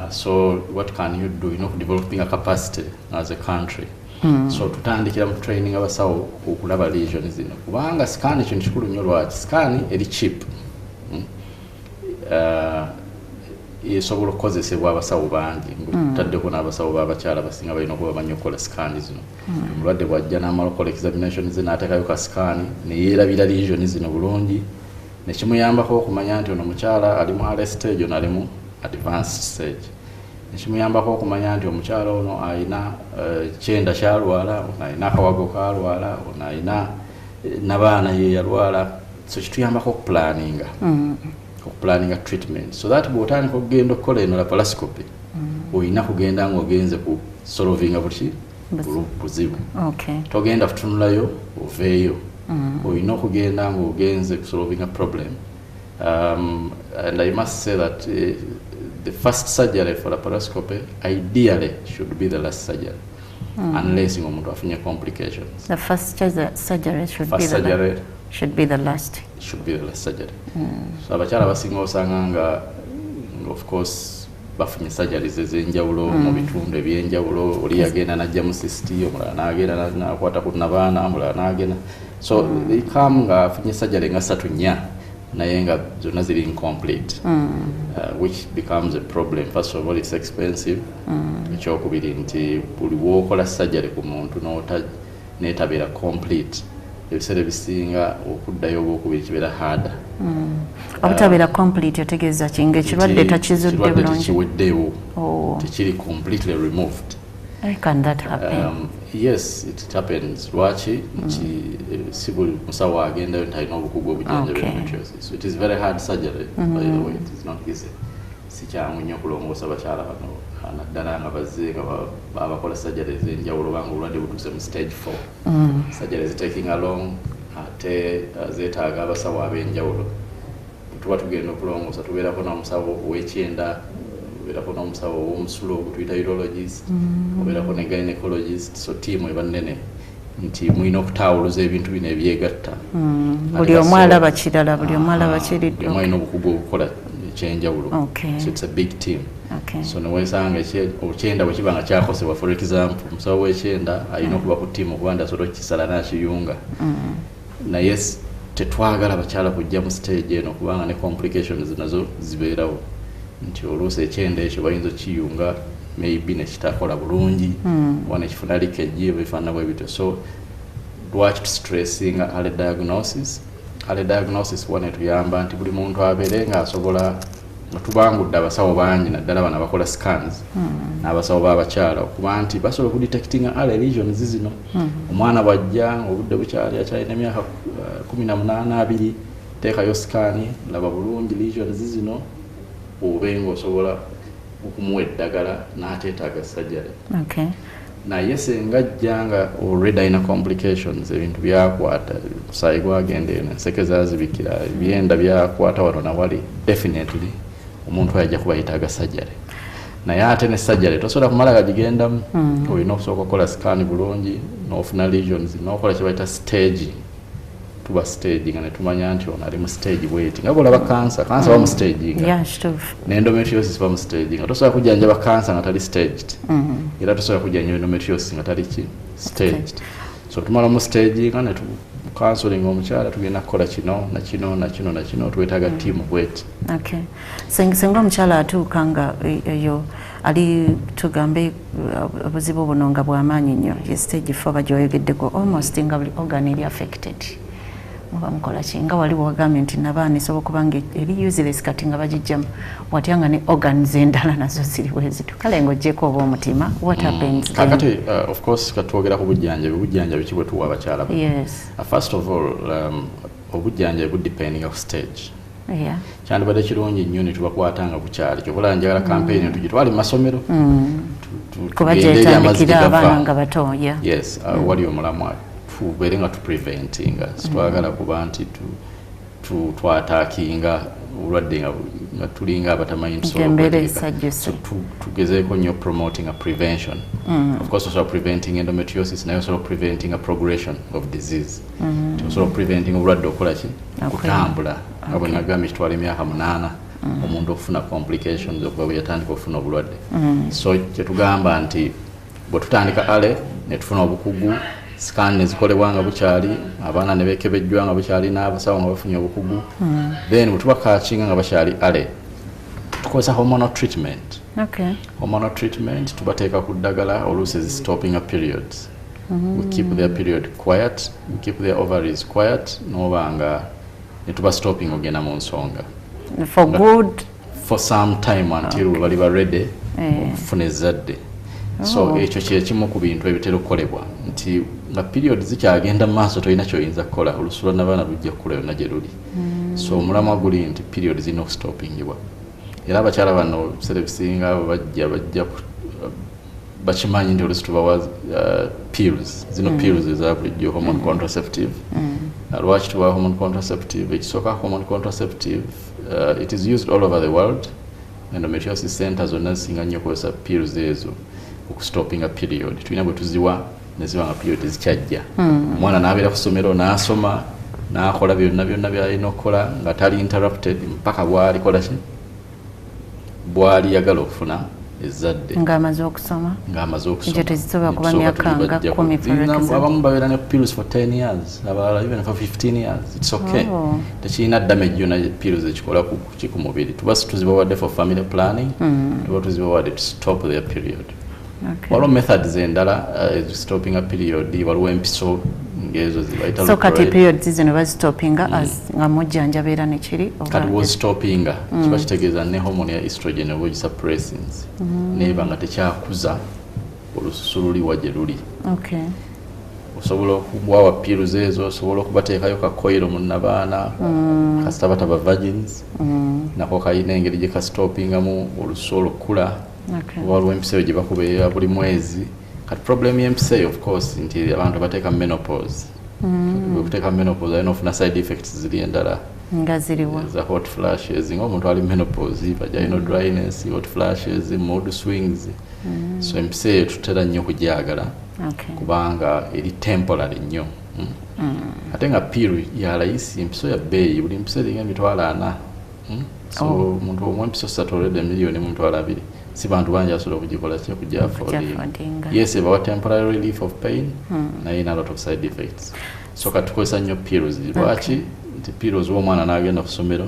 So what can you do? Developing a capacity as a country. So tutandikira mu training abasawo okulaba lesion zino, kubanga scan kintu kikulu nnyo. Lwaki scan eri cheap? Esobola okukozesebwa abasawo bangi, ng'otaddeko n'abasawo b'abakyala basinga balina okuba bamanyi okukola scan zino. Omulwadde bw'ajja n'amala okukola examination ze n'ateekayo ka scan ne yeerabira lesion zino bulungi, nekimuyambako okumanya nti ono mukyala ali mu early stage, ono ali mu advanced stage, nekimuyambako okumanya nti omukyala ono alina kyenda kyalwala, ono alina akawago kalwala, ono alina nabaana ye yalwala. So kituyambako okuplaninga treatment, so that bw'otandika okugenda okukola eno laparoscopy, olina kugenda ng'ogenze ku solvinga buki buzibu. Togenda kutunulayo oveeyo. Olina okugenda ng'ogenze kusolvinga problem. And I must say that the first surgery for laparoscopy ideally should be the last surgery, unless ng'omuntu afunye complications. The first surgery should First be the surgery should be the last. Should be the last surgery. So abakyala abasinga osanga nga of course bafunye surgeries ez'enjawulo mu bitundu ebyenjawulo. Oli yagenda n'ajja mu cyst, omulala n'agenda n'akwata ku nabaana, omulala n'agenda. So they come nga afunye surgery nga ssatu, nnya, naye nga zonna ziri incomplete, which becomes a problem. First of all, it's expensive. Ekyokubiri nti buli wookola surgery ku muntu n'ota neetabeera complete, ebiseera ebisinga okuddayo oba okubiri kibeera harder. Obutabeera complete otegeeza ki? Nga ekirwadde Nti takizudde ekirwadde bulungi? Tekiweddeewo. Oh. Tekiri completely removed. How can that happen? Yes, it happens. Lwaki? Nti si buli musawo agendayo nti alina obukugu obujjanjaba endometriosis. So it is very hard surgery, by the way. It is not easy. Si kyangu nnyo okulongoosa abakyala bano, naddala nga bazze nga babakola surgery ez'enjawulo, banga obulwadde butuuse mu stage 4. Surgery zitaking along, ate zeetaaga abasawo ab'enjawulo. Bwe tuba tugenda okulongoosa, tubeerako n'omusawo ow'ekyenda, obeerako n'omusawo ow'omusulo gwe tuyita urologist, obeerako ne gynecologist. So tiimu eba nnene, nti mulina okutaawuluza ebintu bino ebyegatta. Buli omu alaba kirala, buli omu alaba kiri. Buli omu alina obukugu obukola ekyenjawulo. So it's a big team. So newesanga ekyenda bwe kiba nga kyakosebwa, for example, omusawo w'ekyenda alina okuba ku tiimu okuba nti asobola okukisala n'akiyunga. Naye tetwagala bakyala kujja mu stage eno, kubanga ne complications nazo zibeerawo, nti oluusi ekyenda ekyo bayinza okukiyunga maybe nekitakola bulungi oba nekifuna leakage ebifaanana bwe bityo. So lwaki tustressinga early diagnosis? Early diagnosis one etuyamba nti buli muntu abeere ng'asobola, nga tubangudde abasawo bangi, naddala bano abakola scans n'abasawo b'abakyala, okuba nti basobola okudetectinga early lesions zino. Omwana bw'ajja ng'obudde bukyali, akyalina emyaka 18, 20, Teekayo scan, laba bulungi lesions zino, obe ng'osobola okumuwa eddagala n'ateetaaga surgery. Naye senga ajja nga already alina complications, ebintu byakwata, omusaayi gwagenda eno, enseke zazibikira, ebyenda byakwata wano nawali, definitely omuntu oyo ajja kuba yeetaaga surgery. Naye ate ne surgery tosobola kumala gagigendamu. Olina okusooka okukola scan bulungi, n'ofuna lesions, n'okola kye bayita staging. Tuba staging nga ne tumanya nti ono ali mu stage bweti, nga bwolaba kansa, kansa bamu staging, ne endometriosis bamu staging. Nga tosobola kujjanjaba kansa nga tali staged, era tosobola kujjanjaba endometriosis nga tali ki staged. So tumala mu staging nga ne tu counseling omukyala, tugenda kukola kino na kino na kino na kino, twetaaga team bweti. Okay. Senga omukyala atuuka nga eyo ali, tugambe obuzibu buno nga bwamaanyi nnyo, ye stage 4 bagyoyogeddeko, almost nga buli organ eri affected, muba mukola ki? Nga wali wagambye nti nabaana esobola okuba nga eri useless kati nga bagijjamu, watya nga ne organs endala nazo ziri bwezityo, kale ng'oggyeko oba omutima, what happens then? Kakati of course katwogera ku bujjanjabi. Bujjanjabi ki bwe tuwa abakyala bano? First of all, obujjanjabi budependinga ku stage. Kyandibadde kirungi nnyo ne tubakwata nga bukyali. Kyobola njagala campaign tugitwale mu masomero, kuba tugende eri amazzi gyetandikira gye gava. Abaana nga bato, yeah. Yes, wali omulamwa tubeere nga tupreventinga. Sitwagala kuba nti twattackinga obulwadde nga tulinga abatamanyi tusobola Embeera okwetegeka. esajjuse. So tugezeeko nnyo promoting a prevention. Of course osobola preventing endometriosis, naye osobola preventing a progression of disease. Osobola preventing obulwadde okukola ki? Okutambula. Nga bwe nagambye, kitwala emyaka 8 omuntu okufuna complications okuva bwe yatandika okufuna obulwadde. So kyetugamba nti bwe tutandika ale ne tufuna obukugu, scan nezikolebwa nga bukyali, abaana ne bekebejjwa nga bukyali, n'abasawo nga bafunye obukugu, then bwe tuba catchinga nga bakyali ale, tukozesa hormonal treatment. Hormonal treatment, tubateeka ku ddagala oluusi ezi stopping periods. We keep their period quiet, we keep their ovaries quiet, noba nga ne tuba stopping ogenda mu nsonga For good? For some time, until okay. bali ba ready okufuna ezzadde. So ekyo kyekimu ku bintu ebitera okukolebwa, nti nga period zikyagenda mu maaso tolina kyoyinza kukola, olusu lwa nabaana lujja kukula yonna gye luli. So omulamwa guli nti period zirina okustoppingibwa. Era abakyala bano ebiseera ebisinga bajja bakimanyi nti olusi tubawa pills zino, pills eza bulijjo, hormone contraceptive. Lwaki tubawa hormone contraceptive? Ekisooka, hormone contraceptive, it is used all over the world. Endometriosis center zonna zisinga nnyo okukozesa pills ezo okustoppinga period. Tulina bwe tuziwa neziba nga period tezikyajja, omwana n'abeera ku ssomero n'asoma n'akola byonna byonna byalina okukola nga tali interrupted mpaka bwalikola ki, bwali yagala okufuna ezzadde. Ng'amaze okusoma. Ng'amaze okusoma. Ekyo tekisobola kuba Tusooka myaka nga tugibajjako. 10, for example. Abamu babeera ne pills for 10 years, abalala even for 15 years. It's okay. Tekirina damage yonna pills ekikola ki ku mubiri. Tuba tuzibawadde for family planning, tuba tuzibawadde to stop their period. Waliwo methods endala stopping a period, waliwo empiso ng'ezo zibayita So kati Leuprolide. Periods zino bazistopinga as nga mujjanjaba era nekiri oba- Kati wozistopinga kiba kitegeeza ne hormone ya estrogen oba ogisuppressinze, neeba nga tekyakuza olususu luli wa gye luli. Osobola okubawa pills ezo, osobola okubateekayo ka coil mu nnabaana, kasita bataba virgins, nako kalina engeri gye kastopingamu olususu olukula. Oba waliwo empiso eyo gye bakubeera buli mwezi. Kati problem y'empiso eyo, of course, nti abantu bateeka menopause. Bwekuteeka menopause alina ofuna side effects ziri endala. Nga ziriwa? Za hot flashes. Ng'omuntu ali menopause, vaginal dryness, hot flashes, mood swings. So empiso eyo tutera nnyo okugyagala kubanga eri temporary nnyo. Ate nga pill ya layisi, empiso ya bbeeyi, buli mpiso eringa 40,000. So omuntu omu empiso 3 already 1,200,000. Si bantu bangi asobola okugikola ki, okugiaffordinga. Okugiaffordinga. Yes, ebawa temporary relief of pain, naye ina a lot of side effects. So katukozesa nnyo pills. Lwaki? Nti pills omwana n'agenda ku ssomero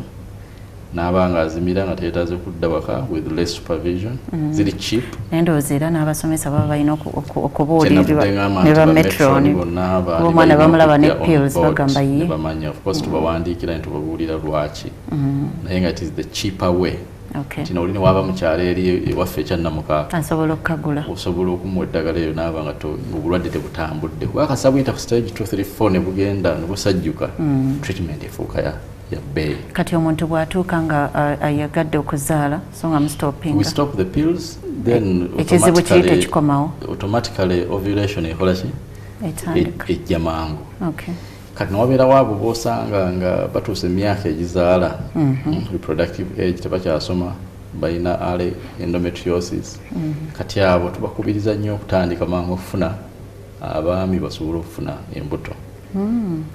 n'aba nga azimira nga teyeetaaze kudda waka with less supervision. Ziri cheap. Naye ndowooza era n'abasomesa baba balina okubuulirirwa Kyenavudde ngamba ne nti ba ba matron matron bonna baali omwana balina bamulaba ne okujja on pills board bagamba ne ye. bamanya. Of course tubawandiikira ne tubabuulira lwaki, naye nga it is the cheaper way. Kino oli ne waaba mu kyalo eri ewaffe ekyannamukaaga, asobola okukagula. Osobola okumuwa eddagala eryo naaba nga obulwadde tebutambudde, kuba kasa buyita ku stage 2, 3, 4 ne bugenda ne busajjuka, treatment efuuka ya Ya bbeeyi. Kati omuntu bw'atuuka nga ayagadde okuzaala, so nga mustopinga? We stop the pills, then ekizibu kiri tekikomawo. Automatically ovulation ekola ki? Etandika. Ejja mangu. Okay. Kati newabeerawo abo bosanga nga batuuse emyaka egizaala, reproductive age, tebakyasoma, balina early endometriosis. Kati abo tubakubiriza nnyo okutandika mangu okufuna abaami basobole okufuna embuto,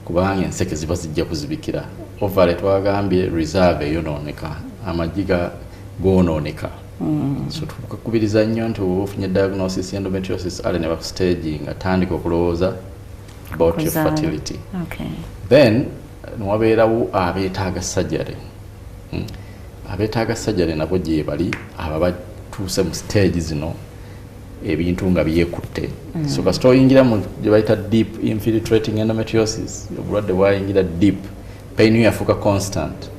kubanga enseke ziba zijja kuzibikira. Ovary twagambye reserve eyonooneka, amagi goonooneka. So tukakubiriza nnyo nti oba ofunye diagnosis endometriosis early ne bakustaging, atandika okulowooza about your Kuzaala. fertility. Okay. Then newabeerawo abeetaaga surgery. Abeetaaga surgery nabo gye bali, abo batuuse mu stage zino ebintu nga byekutte. So kasita oyingira mu gye bayita deep infiltrating endometriosis, obulwadde bwayingira deep, pain yo yafuuka constant,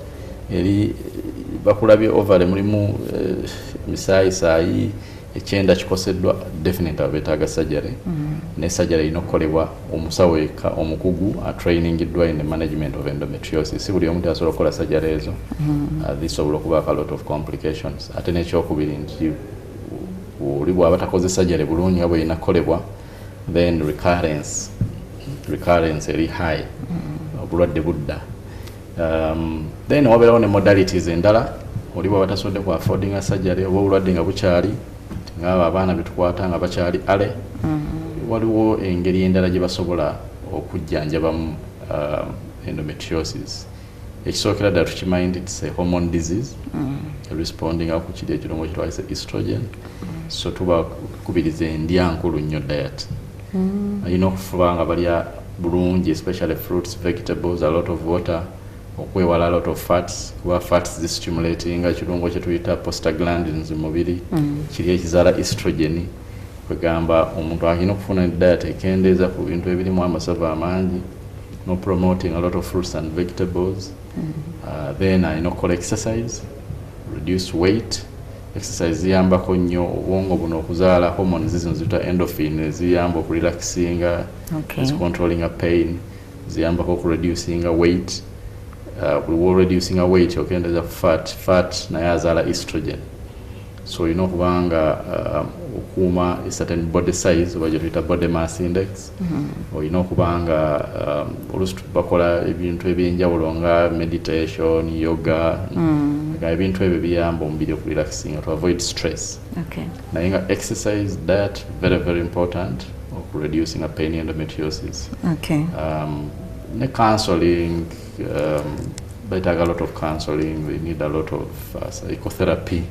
eri bakulabye ovary mulimu emisaayisaayi, ekyenda kikoseddwa, definitely abeetaaga surgery. Ne surgery erina okukolebwa omusawo eka omukugu atrainingiddwa in the management of endometriosis. Si buli omu asobola okukola surgery ezo. Zisobola okubaako a lot of complications. Ate n'ekyokubiri nti oli bw'aba takoze surgery bulungi nga bwerina kukolebwa, then recurrence eri high, obulwadde budda. Then wabeerawo ne modalities endala. Oli bw'aba tasobodde ku affordinga surgery oba obulwadde nga bukyali, ngaabo abaana betukwata nga bakyali early, waliwo engeri endala gye basobola okujjanjabamu endometriosis. Ekisookera ddala tukimanyi nti it's a hormone disease, responding ku kiri ekirungo kyetwayise estrogen. So tubakubiriza endya nkulu nnyo, diet. Alina okufuba nga balya bulungi, especially fruits, vegetables, a lot of water, okwewala a lot of fats, kuba fats zistimulatinga ekirungo kyetuyita prostaglandins mu mubiri, kiri ekizaala estrogen. Kwegamba omuntu alina okufuna diet ekendeeza ku bintu ebirimu amasavu amangi, no promoting a lot of fruits and vegetables. Then alina okukola exercise, reduce weight. Exercise ziyambako nnyo obwongo buno okuzaala hormones zino ziyita endorphin, eziyamba okurelaxinga, controllinga pain, ziyambako okureducinga weight. Buli woreducinga weight okendeeza fat, fat naye azaala estrogen. So olina okuba nga okuuma a certain body size oba gyetuyita body mass index. Olina okuba nga oluusi bakola ebintu ebyenjawulo nga meditation, yoga, nga ebintu ebyo biyamba omubiri okurelaxinga to avoid stress. Naye nga exercise, diet, very very important okureducinga pain endometriosis. Ne counseling, betaaga a lot of counseling, they need a lot of psychotherapy,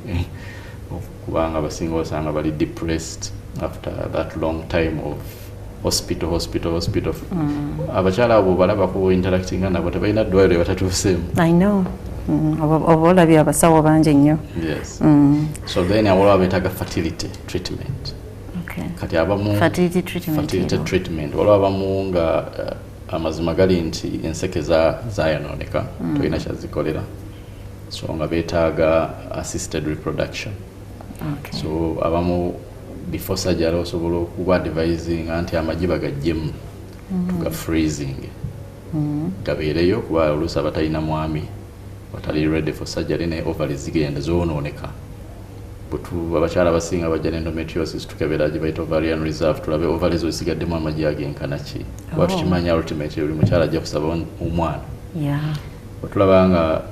kubanga abasinga osanga bali depressed after that long time of hospital, hospital, hospital. Abakyala abo balabako interactinga nabo, tebalina ddwaliro batatuuseemu. I know. Oba olabye abasawo bangi nnyo. Yes. So then awaliwo abeetaaga fertility treatment. Kati abamu Fertility treatment. Fertility ero. treatment, waliwo abamu nga amazima gali nti enseke zayonooneka, tolina kyazikolera, so nga beetaaga assisted reproduction. So abamu before surgery osobola okuba advising nti amagi bagaggyemu, tuga freezing, gabeereyo, kuba oluusi abatalina mwami batali ready for surgery, naye ovary zigenda zoonooneka. Bwetu abakyala abasinga bajja ne endometriosis, tukebera gye bayita ovarian reserve, tulabe ovary zo zisigaddemu amagi agenkana ki, kuba tukimanya ultimately buli mukyala ajja kusaba omwana. Bwetulaba nga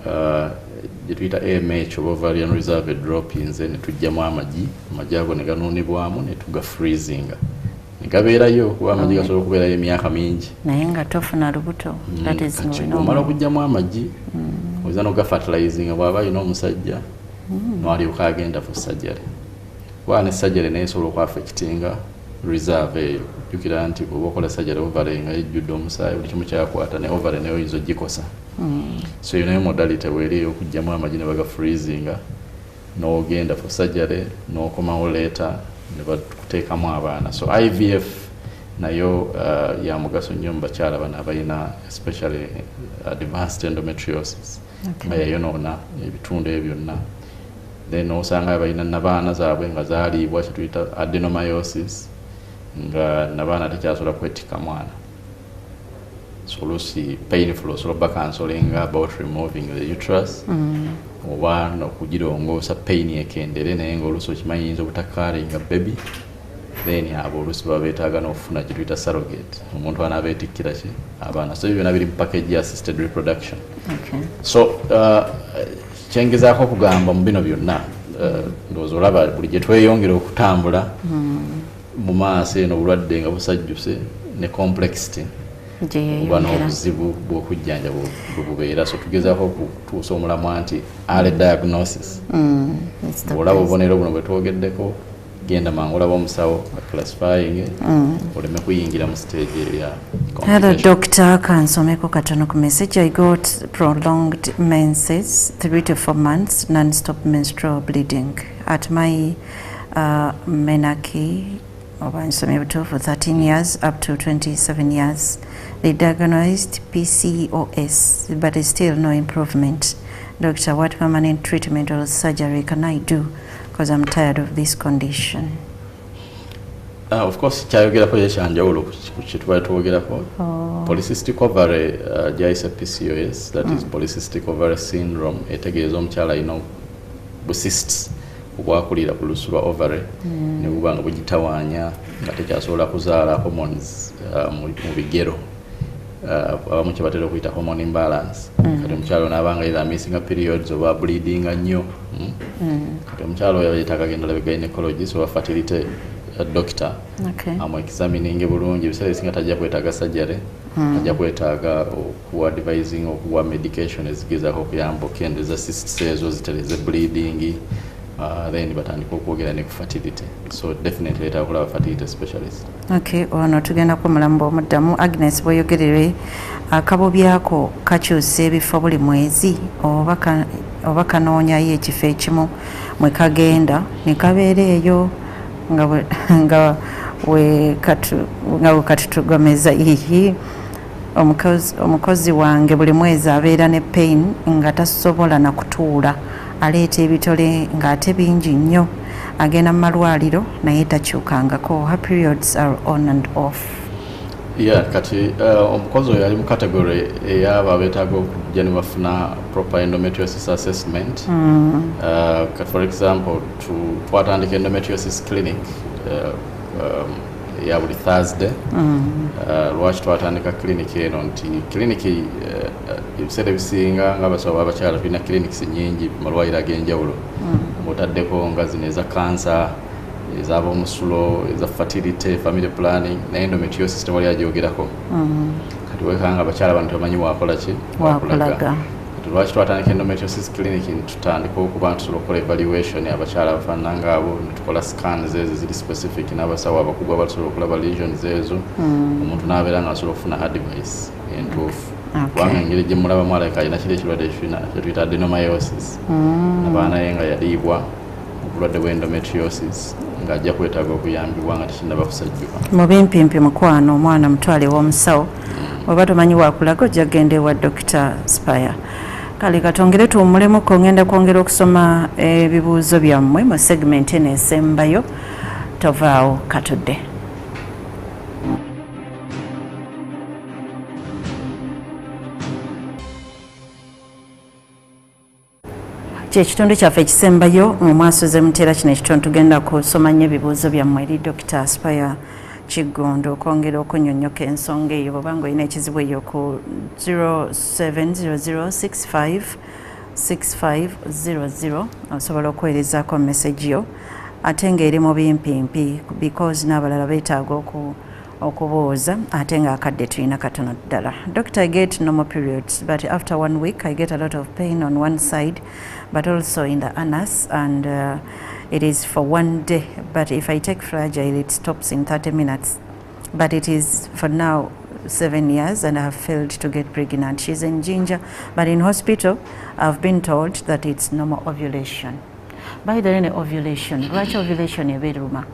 gye tuyita AMH oba ovarian reserve edropinze, ne tuggyamu amagi, amagi ago ne ganuunibwamu ne tuga freezinga ne gabeerayo, kuba amagi gasobola okubeerayo emyaka mingi. Naye nga tofuna lubuto. That is Kati no. bw'omala okuggyamu amagi, oyinza n'ogafertilizinga bw'aba alina omusajja, n'alyoka agenda for surgery, kuba ne surgery naye esobola okwaffectinga reserve eyo. Jjukira nti bw'oba okola surgery, ovary nga yejjudde omusaayi, buli kimu kyakwata, ne ovary naye oyinza ogikosa. So eyo nayo modality bweri ey'okuggyamu amagi ne bagafreezinga, n'ogenda for surgery, n'okomawo later ne bakuteekamu abaana. So IVF nayo ya mugaso nnyo mu bakyala bano abalina especially advanced endometriosis, nga yayonoona ebitundu ebyo byonna. Then osanga balina nabaana zaabwe nga zaaliibwa, kyetuyita adenomyosis, nga nabaana tekyasobola kwetika mwana. So oluusi painful, osobola obba counseling about removing the uterus oba okugirongoosa pain ekendere, naye nga oluusi okimanyi yinza obutacarryinga baby. Then abo oluusi baba beetaaga n'okufuna kye tuyita surrogate, omuntu anaaba etikkira ki abaana. So ebyo byonna biri mu package ya assisted reproduction. So kyengezaako okugamba mu bino byonna, ndowooza olaba buli gye tweyongera okutambula mu maaso eno, obulwadde nga busajjuse ne complexity oba gyeyeyongera n'obuzibu bw'okujjanjaba bwe bubeera. So tugezaako okutuusa omulamwa nti early diagnosis. It's the Bw'olaba best. obubonero buno bwe twogeddeko, genda mangu olaba omusawo classifying, oleme kuyingira mu stage eya Hello, complication. Doctor. Kansomeko katono ku message. I got prolonged menses, 3 to 4 months, non-stop menstrual bleeding. At my menarche, oba nsomye butuufu, 13 years up to 27 years. They diagnosed PCOS, but it's still no improvement. Doctor, what permanent treatment or surgery can I do? Because I'm tired of this condition. Of course kyayogerako ye kyanjawulo ku kye tubadde twogerako. Polycystic ovary, gyayise PCOS, that is polycystic ovary syndrome, etegeeza omukyala alina bucysts obwakulira ku lusu lwa ovary ne buba nga bugitawaanya nga tekyasobola kuzaala hormones mu bigero, abamu kye batera okuyita hormone imbalance. Kati omukyala ono abanga either missinga periods oba bleedinga nnyo. Kati omukyala oyo yeetaaga genda olabe gynecologist oba fertility doctor amu examininge bulungi. Ebiseera ebisinga tajja kwetaaga surgery, ajja kwetaaga okuwa advising, okuwa medication ezigezaako okuyamba okukendeza cysts ezo, zitereze bleeding, then batandike okwogera ne ku fertility. So definitely yeetaaga okulaba fertility specialist. Okay, ono tugendako omulamu bw'omuddamu. Agnes bweyogerere, akabobyako kakyusa ebifo buli mwezi oba kanoonyayo ekifo ekimu mwe kagenda ne kabeera eyo nga bwe katutugomeza? Ihi, omukozi wange buli mwezi abeera ne pain nga tasobola na kutuula, aleeta ebitole ng'ate bingi nnyo, agenda mu malwaliro naye takyukangako. Her periods are on and off. Yeah, kati omukozi oyo ali mu category ey'abo abeetaaga okujja ne bafuna proper endometriosis assessment. Kati for example twatandika endometriosis clinic ya buli Thursday. Lwaki twatandika clinic eno? Nti clinic, ebiseera ebisinga nga abasawo b'abakyala tulina clinics nyingi mu malwaliro ag'enjawulo, ng'otaddeko nga zino eza cancer, ez'ab'omusulo, eza fertility, family planning, naye endometriosis tewali agyogerako. Kati wekanga abakyala bano tebamanyi wakola ki. Wakulaga. Kati lwaki twatandika endometriosis clinic? Tutandika okuba nti tusobola okukola evaluation abakyala abafaanana ngaabo, netukola scans ezo ziri specific n'abasawo abakugu abasobola okulaba lesions ezo, omuntu n'abeera nga asobola okufuna advice entuufu. Kubanga engeri gye mulabamu alabika alina kiri ekirwadde kyetuyita adenomyosis, abaana ye nga yaliibwa obulwadde bwa endometriosis, ng'ajja kwetaaga okuyambibwa nga tekinnaba kusajjuka. Mu bimpimpi, mukwano, omwana mutwale w'omusawo, oba tomanyi wakulaga ojja kgenda ewa Dr Spire. Kale katongere tuwummulemuko, ngenda kwongera okusoma ebibuuzo byammwe mu segment eno esembayo. Tovaawo, katudde. Kyekitundu kyaffe ekisembayo mu mwasoze muteera kino ekitundu, tugenda kusoma nnyo ebibuuzo byammwe eri Dr Spire Kiggundu okwongera okunyonnyoka ensonga eyo. Bwobanga olina ekizibu eyo ku 0700656500 osobola okuweerezaako message yo ate ng'eri mu bimpimpi, because n'abalala beetaaga okubuuza ate ng'akadde tulina katono ddala. Doctor, I get normal periods, but after one week I get a lot of pain on one side but also in the anus, and it is for one day, but if I take Flagyl it stops in 30 minutes, but it is for now 7 years and I have failed to get pregnant. She's in Jinja, but in hospital I've been told that it's normal ovulation. By the way, ovulation, lwaki ovulation ebeeruma?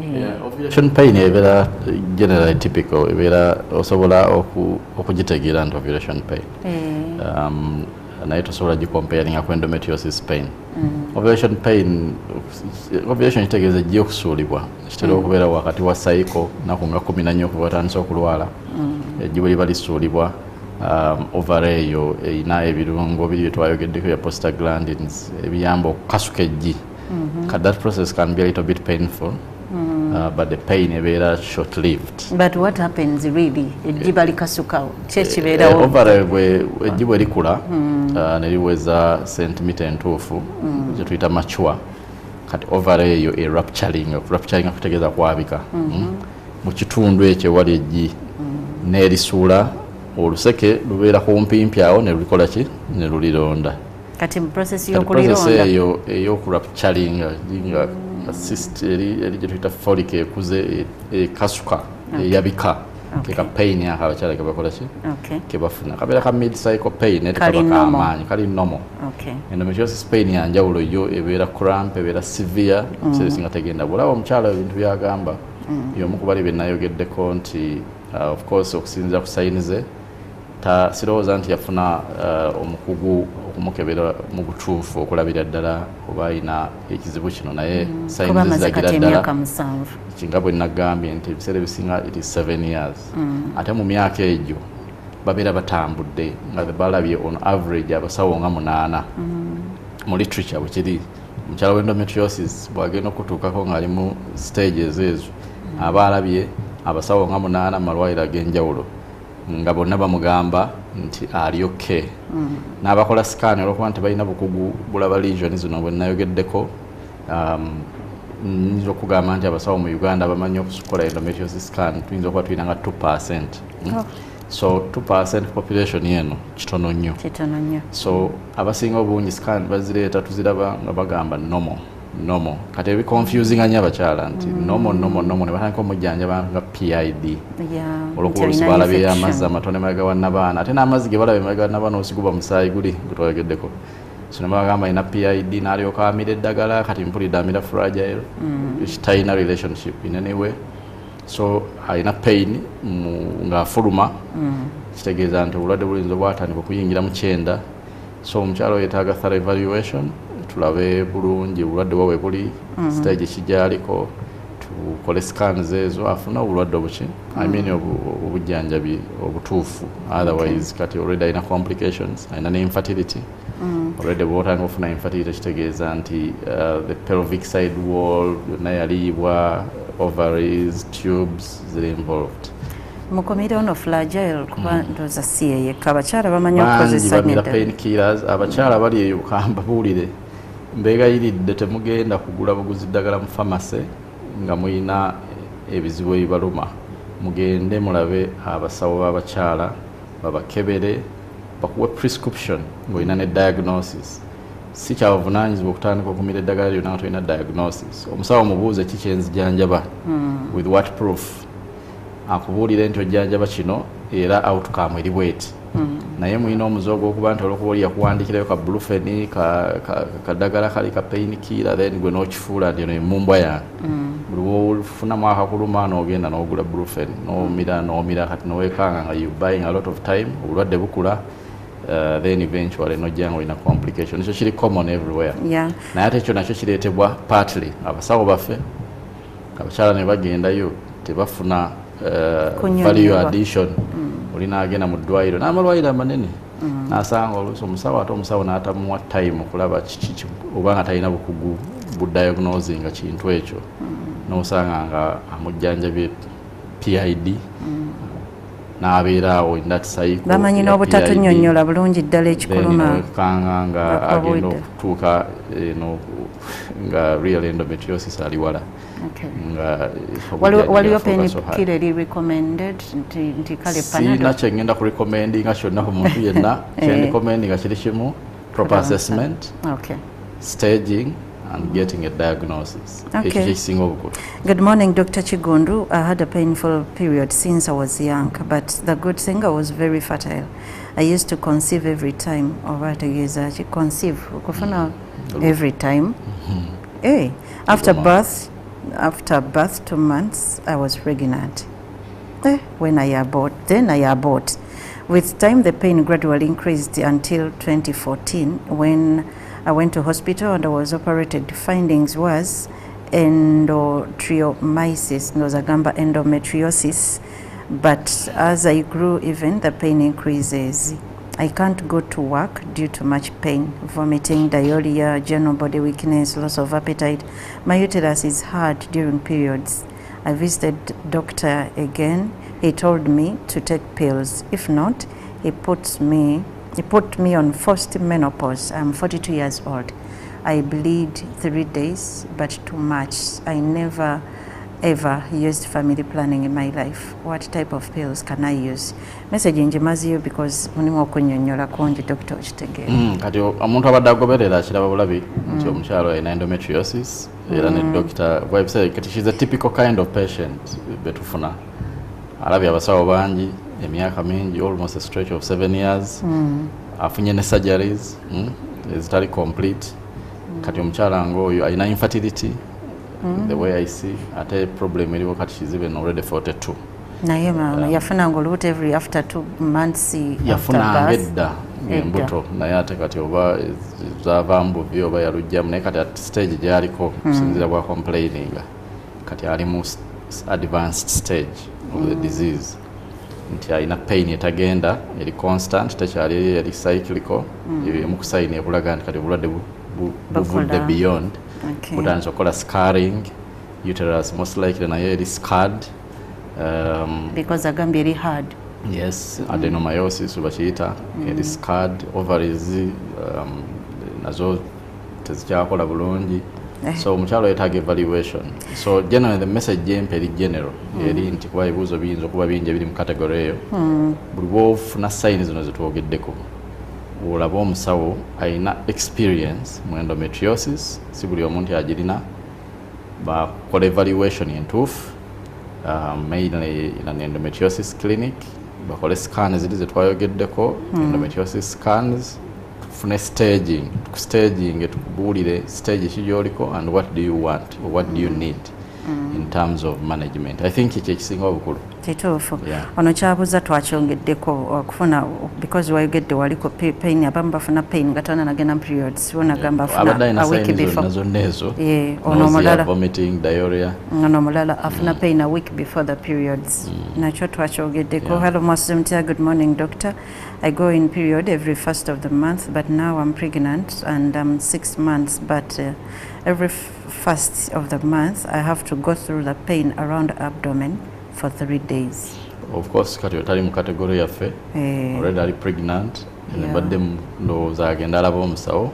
Yeah, ovulation pain ebeera generally typical, ebeera osobola okugitegeera nti ovulation pain. Naye tosobola gicomparinga ku endometriosis pain. Ovulation pain, ovulation kitegeeza ejja okusuulibwa, kitera okubeera wakati wa cycle naku nga 14 okuva otandise okulwala. Ejji bwe liba lisuulibwa, ovary eyo erina ebirungo biri byetwayogeddeko bya prostaglandins ebiyamba okukasuka eggi. That process can be a little bit painful, but the pain ebeera short lived. But what happens really? Eggi balikasukawo, ki ekibeerawo? Ovary eggi bwe likula ne liweza sentimita entuufu gye tuyita mature, kati ovary eyo erupturing. Rupturing kutegeeza kwabika mu kitundu ekyo ewali eggi n'erisuula. Oluseke lubeera kumpimpi awo ne lulikola ki, ne lulironda. Kati mu process Kati process y'okulironda eyo ey'okurupturinga nga cyst eri gye tuyita follicle ekuze ekasuka, eyabika, keka pain ako abakyala kebakola ki, kebafuna kabeera ka mid cycle pain, naye Kali tekaba normal. kamaanyi, kali normal. Endometriosis pain yanjawulo, yo ebeera cramp, ebeera severe, ebiseera ebisinga tegenda bulaba. Omukyala ebintu byagamba y'omu ku bali benayogeddeko nti of course okusinziira ku signs ze ta sirowooza nti yafuna omukugu okumukebera mu butuufu okulabira ddala oba alina ekizibu kino, naye Kuba signs amaze ziragira kati ddala emyaka 7. Nga bwe nagambye nti ebiseera ebisinga it is 7 years, ate mu myaka egyo babeera batambudde nga balabye on average abasawo nga munaana. Mu literature bwekiri, omukyala w'endometriosis bw'agenda okutuukako ng'ali mu stages ezo, aba alabye abasawo nga munaana mu malwaliro ag'enjawulo nga bonna bamugamba nti ali okay. N'abakola scan, olwokuba nti balina bukugu bulaba lesion zino bwe nayogeddeko, nyinza okugamba nti abasawo mu Uganda bamanyi okukola endometriosis scan tuyinza okuba tulina nga 2%. Oh. So 2% population eno kitono nnyo. Kitono nnyo. So abasinga obungi scan bazireeta tuziraba nga bagamba normal, normal. Kati ebiconfusinga nnyo abakyala nti normal, normal, normal, ne batandika omujjanjaba nga PID olwokuba nti olusi alina balabyeyo infection. Amazzi amatono emabega wa nabaana, ate n'amazzi ge balaba emabega wa nabaana osiguba musaayi guli gwe twayogeddeko. So ne bagamba alina PID n'alyoka amira eddagala. Kati mpulidde amira Flagyl, kitalina relationship in any way. So alina pain ng'afuluma, kitegeeza nti obulwadde buyinza obwatandika okuyingira mu kyenda. So omukyala oyo yeetaaga thorough evaluation, tulabe bulungi obulwadde bwa bwe buli, stage kijyaliko, tukole scans ezo afune obulwadde obuki, I mean obujjanjabi obutuufu. Otherwise kati already alina complications, alina ne infertility already. Bwotanga ofuna infertility kitegeeza nti the pelvic side wall yonna yaliibwa, ovaries, tubes ziri involved. Mukomere ono Flagyl, kuba ndowooza si ye yekka, abakyala bamanyi Bangi okukozesa bamira nnyo. pain killers. Abakyala bali eyo kambabuulire, mbeegayiridde, temugenda kugula buguzi ddagala mu famase nga muyina ebizibu ebibaluma. Mugende mulabe abasawo b'abakyala babakebere, bakuwe prescription ng'olina ne diagnosis. Si kyabuvunaanyizibwa okutandika okumira eddagala lyonna nga tolina diagnosis. Omusawo mubuuze, "Ki kyenzijanjaba? With what proof?" Akubuulire nti ojjanjaba kino era outcome eri bweti. Naye mulina omuze ogw'okuba nti olwokuba oli yakuwandikirayo ka Brufen, kaddagala kali ka pain killer, then gwe n'okifuula nti eno emumbwa yange. Buli wofunamu akakuluma n'ogenda n'ogula Brufen n'omira n'omira. Kati nowekanga nga you buying a lot of time, obulwadde bukula, then eventually nojja nga olina complication. Ekyo kiri common everywhere. Naye ate ekyo nakyo kireetebwa partly abasawo baffe. Abakyala ne bagendayo tebafuna Kunnyonnyolwa. value addition. Oli n'agenda mu ddwaliro n'amalwaliro amanene n'asanga oluusi omusawo, ate omusawo n'atamuwa time okulaba kiki oba nga talina bukugu budiagnosinga kintu ekyo, n'osanga nga amujjanjabye PID n'abeera awo in that cycle Bamanyi ya n'obutatunnyonnyola bulungi ddala PID. ekikuluma. Then wekanga nga agenda Bakuwa. okutuuka eno nga real endometriosis ali wala nga Waliwo obujjanjabi bwafuuka so hard. painkiller eri recommended nti kale Siina Panadol? kyengenda kurecommendinga kyonna ku muntu yenna. Kyenrecommendinga kiri kimu: proper assessment, staging and getting a diagnosis. Ekyo kyekisinga obukulu. Good morning, Dr. Chigundu. I had a painful period since I was young, but the good thing, I was very fertile. I used to conceive every time. Oba tegeeza ki conceive? Okufuna every time. Hey, after Luma. birth, after birth, 2 months, I was pregnant. When I abort, then I abort. With time, the pain gradually increased until 2014 when I went to hospital and I was operated. Findings was endometriosis, nozagamba endometriosis, but as I grew even, the pain increases. I can't go to work due to much pain, vomiting, diarrhea, general body weakness, loss of appetite. My uterus is hard during periods. I visited doctor again. He told me to take pills. If not, he put me on forced menopause. I'm 42 years old. I bleed 3 days, but too much. I never ever used family planning in my life. What type of pills can I use? Message njimaziyo because mulimu okunyonyola kungi Dr. Okitegeera. Kati omuntu abadde agoberera akiraba bulabi nti omukyalo alina endometriosis era ne doctor website kati she's a typical kind of patient betufuna. Alabye abasawo bangi emyaka mingi, almost a stretch of 7 years. Afunye ne surgeries ezitali complete. Kati omukyala ng'oyo alina infertility. The way I see, ate problem eriwo kati she's even already 42. Naye mama yafunanga olubuto every after 2 months. Yafunanga edda embuto naye ate kati oba zaava mbuvi oba yalugjamu, naye kati at stage gy'aliko kusinziira bwa complaining kati ali mu advanced stage of the disease nti alina pain etagenda, eri constant, tekyali eri cyclical, emu ku sign ekulaga nti kati obulwadde buvudde beyond. Butandise okukola scarring, uterus most likely naye eri scarred. Because agambye eri hard. Yes, adenomyosis bakiyita, eri scarred, ovaries nazo tezikyakola bulungi. So omukyalo yeetaaga evaluation. So generally the message gyempa eri general eri nti kuba ebibuuzo biyinza okuba bingi ebiri mu category eyo. Buli bw'ofuna sign zino zetwogeddeko olaba omusawo alina experience mu endometriosis, si buli omuntu agirina, bakola evaluation entuufu, mainly in an endometriosis clinic, bakole scan ziri zetwayogeddeko, endometriosis scans, tufune staging, staging tukubuulire stage ki gy'oliko and what do you want or what do you need in terms of management. I think ekyo ekisinga obukulu. Kituufu. Ono kyabuuza twakyongeddeko okufuna because wayogedde waliko pain, abamu bafuna pain nga tanagenda periods, wonagamba afuna a week before. Ono omulala vomiting, diarrhea. Ono omulala afuna pain a week before the periods. Nakyo twakyogeddeko. Hello Mwasumtia, good morning doctor. I go in period every first of the month, but now I'm pregnant and I'm 6 months, but every first of the month I have to go through the pain around abdomen for 3 days. Of course, kati otali mu category yaffe, already ali pregnant, mbadde ndowooza agenda alaba omusawo,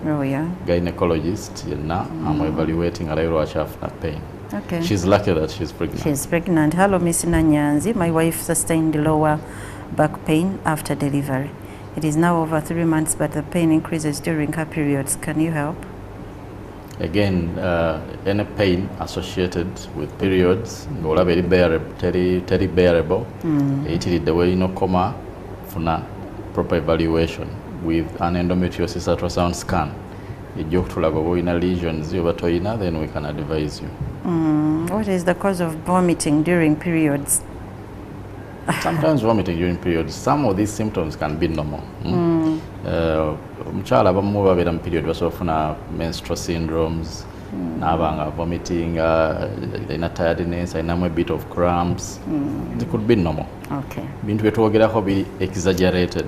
gynecologist yenna, I'm evaluating alabe lwaki afuna pain. Okay. She's lucky that she's pregnant. She's pregnant. Hello, Miss Nanyanzi. My wife sustained lower back pain after delivery. It is now over 3 months, but the pain increases during her periods. Can you help? Again, any pain associated with periods, ng'olaba eri bearable, teri bearable, eyitiridde weerina okukoma, funa proper evaluation with an endometriosis ultrasound scan. Ejja okutulaga oba olina lesions oba toyina, then we can advise you. What is the cause of vomiting during periods? Sometimes vomiting during periods, some of these symptoms can be normal. Omukyala abamu babeera mu period basobola okufuna menstrual syndromes, n'aba nga vomiting, alina tiredness, alinamu a bit of cramps. It could be normal. Bintu bye twogerako biri exaggerated,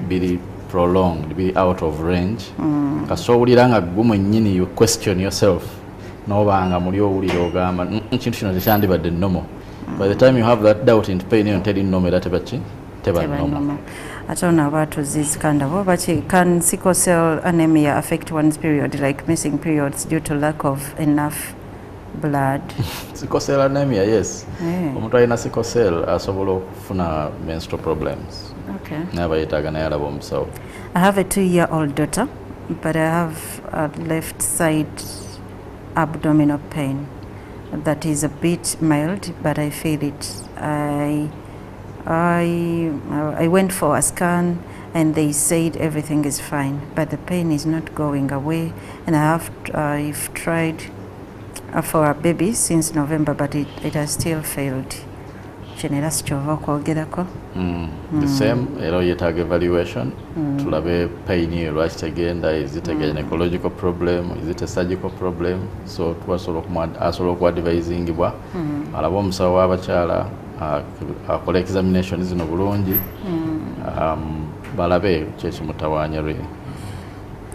biri prolonged, biri out of range. Kasita owulira nga gwe mwennyini you question yourself, n'oba nga muli owulira ogamba kintu kino tekyandibadde normal. By the time you have that doubt into pain, you tell normal that teba normal. Ate ono abaatuzizikanda bo baki, can sickle cell anemia affect one's period, like missing periods due to lack of enough blood? Sickle cell anemia, yes. Omuntu alina sickle cell asobola okufuna menstrual problems. Naye aba yeetaaga naye alaba omusawo. I have a 2-year-old daughter, but I have a left side abdominal pain that is a bit mild, but I feel it. I went for a scan and they said everything is fine, but the pain is not going away, and I've tried for a baby since November, but it has still failed. Kino era sikyova okwogerako. The same, era yeetaaga evaluation, tulabe pain eyo lwaki tegenda. Is it a gynecological problem? Is it a surgical problem? So tubasobola asobola okuadvisingibwa alabe omusawo w'abakyala, akole examination zino bulungi, balabe kyekimutawaanya really.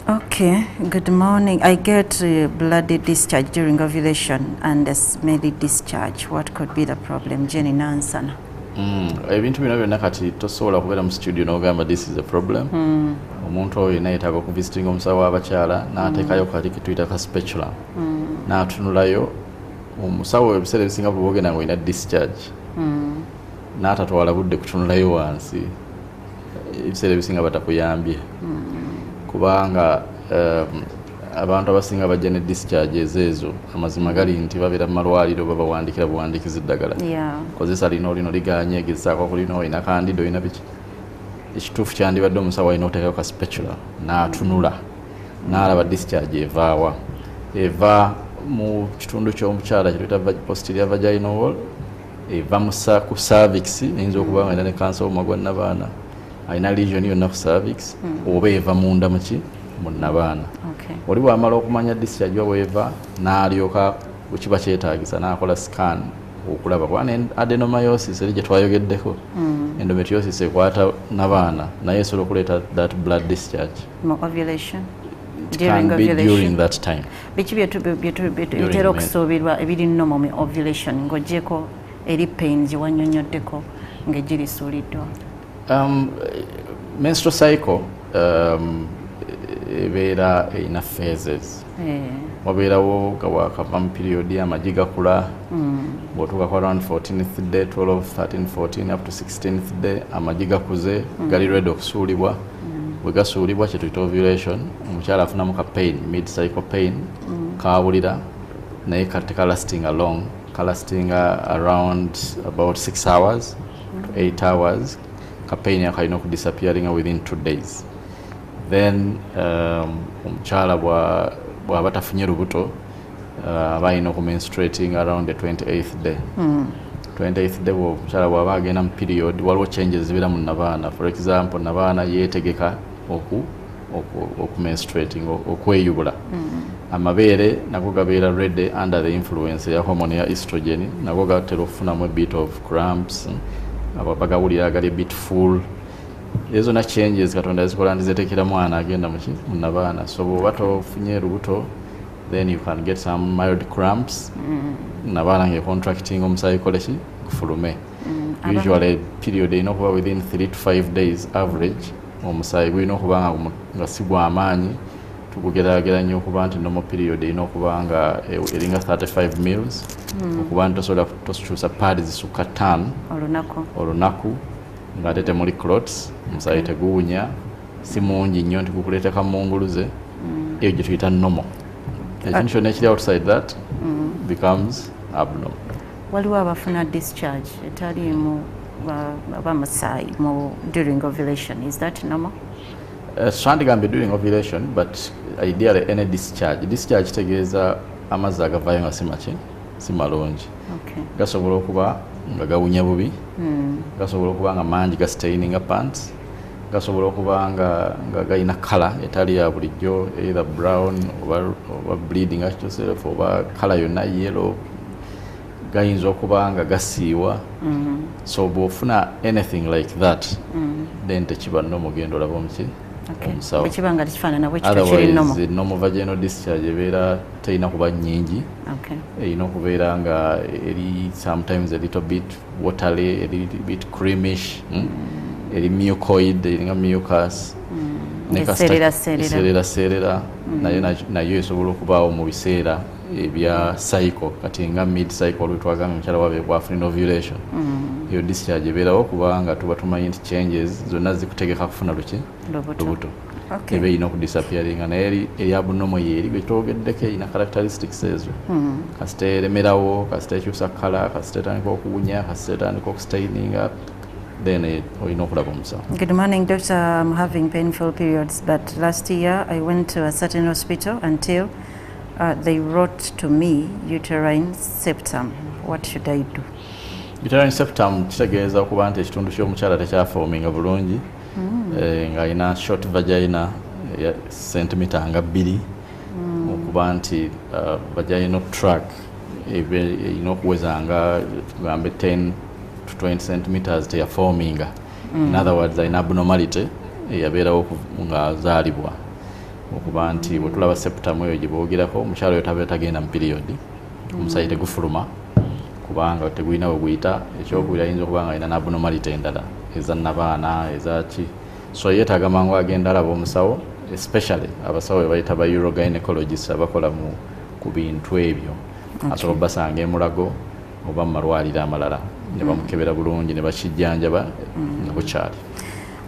Okay, good morning. I get bloody discharge during ovulation and a smelly discharge. What could be the problem? Jenny Nansana. Ebintu bino byonna kati tosobola kubeera mu studio n'ogamba this is a problem. Omuntu oyo yenna yeetaaga okuvisitinga omusawo w'abakyala n'ateekayo kali ketuyita ka speculum n'atunulayo. Omusawo ebiseera ebisinga bwe bwogenda nga olina discharge n'atatwala budde kutunulayo wansi, ebiseera ebisinga batakuyambye, kubanga abantu abasinga bajja ne discharges ezo, amazima gali nti babeera mu malwaliro babawandikira buwandikizi ddagala, kozesa lino, lino liganye, gezaako kulino, olina candida, olina biki. Ekituufu kyandibadde omusawo alina okuteekayo ka speculum n'atunula n'alaba discharge evaawa. Eva mu kitundu ky'omukyala kyetuyita posterior vaginal wall, eva ku cervix, eyinza okuba nga alina ne kansa w'omumwa gwa nnabaana, alina lesion yonna ku cervix, oba eva munda muki mu nnabaana. Oli bw'amala okumanya discharge wa bweva, n'alyoka bwe kiba kyetaagisa n'akola scan okulaba, kuba ne adenomyosis eri gye twayogeddeko, endometriosis ekwata nabaana, naye esobola okuleeta that blood discharge. Mu ovulation? It During can be ovulation. During that time. Biki bitera okusuubirwa ebiri normal mu ovulation, ng'oggyeko eri pain gye wannyonnyoddeko ng'egirisuuliddwa? Menstrual cycle ebeera erina phases. Wabeerawo nga wakava mu period, amagi gakula. Bw'otuuka ku around 14th day, 12, 13, 14 up to 16th day, amagi gakuze, gali ready okusuulibwa. Bwe gasuulibwa, kye tuyita ovulation, omukyala afunamu ka pain, mid cycle pain, kawulira, naye tekalastinga long, kalastinga around about 6 hours to 8 hours. Ka pain ako kalina okudisappearinga within 2 days. Then omukyala bw'aba tafunye lubuto, aba alina okumenstruating around the 28th day. 28th day omukyala bw'aba agenda mu period, waliwo changes zibeera mu nabaana. For example, nabaana yeetegeka okumenstruating, okweyubula. Amabeere nago gabeera ready under the influence ya hormone ya estrogen, nago gatera okufunamu a bit of cramps, abo bagawulira gali a bit full. Ezo zonna changes Katonda yazikola nti zetekera mwana agenda muki mu nabaana. So bw'oba tofunye lubuto, then you can get some mild cramps, nabaana nga contracting, omusaayi kole ki gufulume. Usually period erina okuba within 3 to 5 days average. Omusaayi gulina okuba nga si gw'amaanyi. Tugugeraageranya okuba nti normal period erina okuba nga eringa 35 mils, okuba nti tosobola tokyusa paadi zisukka 5 olunaku. Olunaku, ng'ate temuli clots, omusaayi teguwunya, si mungi nnyo nti gukuleeta kamunguluze. Eyo gye tuyita normal. Ekintu kyonna ekiri outside that becomes abnormal. Waliwo abafuna discharge etaliimu oba musaayi mu during ovulation. Is that normal? Swandigambye during ovulation, but ideally any discharge. Discharge kitegeeza amazzi agavaayo nga si maki, si malungi. Gasobola okuba nga gawunya bubi, gasobola okuba nga mangi, gastaininga pants, gasobola okuba nga galina color etali ya bulijjo, either brown oba bleeding yourself oba color yonna yellow, gayinza okuba nga gasiiwa. So bw'ofuna anything like that, then tekiba normal, genda olaba omuki omusawo. Bwe kiba nga tekifaanana bwe kityo, kiri normal. Otherwise, normal vaginal discharge ebeera terina kuba nnyingi, erina okubeera nga eri sometimes a little bit watery, a little bit creamish, Eri mucoid, eringa mucus. Ne Eseerera seerera. Eseerera seerera, naye nayo esobola okubaawo mu biseera ebya cycle. Kati nga mid cycle lwetwagambye omukyala wabe bwafunina ovulation, eyo discharge ebeerawo kubanga tuba tumanyi nti changes zonna zikutegeka kufuna luki? Lubuto. Lubuto. Eba erina okudisappearinga, naye eri abnormal yeeri gwetwogeddeko, erina characteristics ezo. Kasita eremerawo, kasita ekyusa color, kasita etandika okuwunya, kasita etandika okustaininga, then olina okulaba omusawo. Good morning, doctor. I'm having painful periods, but last year I went to a certain hospital until they wrote to me uterine septum. What should I do? Uterine septum kitegeeza okuba nti ekitundu ky'omukyala tekyaforminga bulungi, ng'alina short vagina ya sentimita nga 2, okuba nti vaginal tract erina okuweza nga tugambe 10 to 20 centimeters teyaforminga. In other words, alina abnormality eyabeerawo ng'azaalibwa, okuba nti bwe tulaba septum eyo gye boogerako, omukyala oyo tabeera tagenda mu period, omusaayi tegufuluma kubanga tegulina we guyita. Ekyokubiri, ayinza okuba nga alina n'abnormality endala eza nabaana ezaki, so yeetaaga mangu agenda alaba omusawo, especially abasawo be bayita ba urogynecologist abakola mu ku bintu ebyo. Asobola obasanga emulago oba mu malwaliro amalala ne bamukebera bulungi ne bakijjanjaba nga bukyali.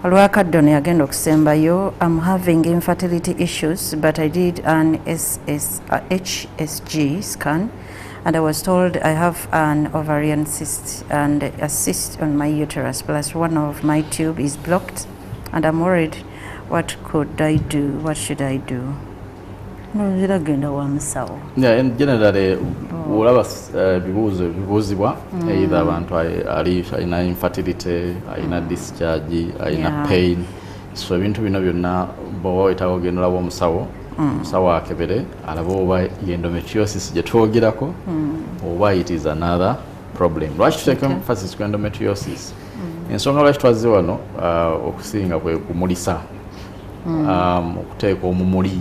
Olwakadde ono yagenda okusembayo. I'm having infertility issues, but I did an SS, HSG scan and I was told I have an ovarian cyst and a cyst on my uterus, plus one of my tube is blocked and I'm worried. What could I do? What should I do? Nozira genda wa musawo. Yeah, and generally olaba ebibuuzo ebibuuzibwa, either abantu ali alina infertility, alina discharge, alina pain, so ebintu bino byonna bw'oba wetaaga ogenda olaba omusawo, omusawo akebere alabe oba endometriosis gye twogerako oba it is another problem. Lwaki tuteeka emphasis ku endometriosis? Ensonga lwaki twazze wano okusinga kwe kumulisa, okuteeka omumuli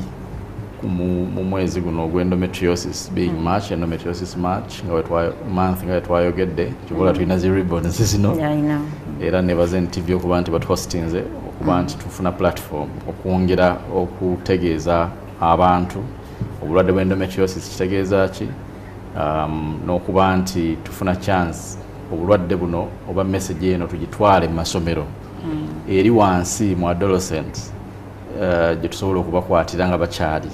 mu mwezi guno ogw'endometriosis, being March, Endometriosis March, nga month nga wetwayogedde kibola tulina zi ribbons zino. Yeah, I know. Era nebaza NTV okuba nti batuhostinze, okuba nti tufuna platform okwongera okutegeeza abantu obulwadde bw'endometriosis kitegeeza ki, n'okuba nti tufuna chance obulwadde buno oba message eno tugitwale mu masomero eri wansi mu adolescent, gye tusobola okubakwatira nga bakyali.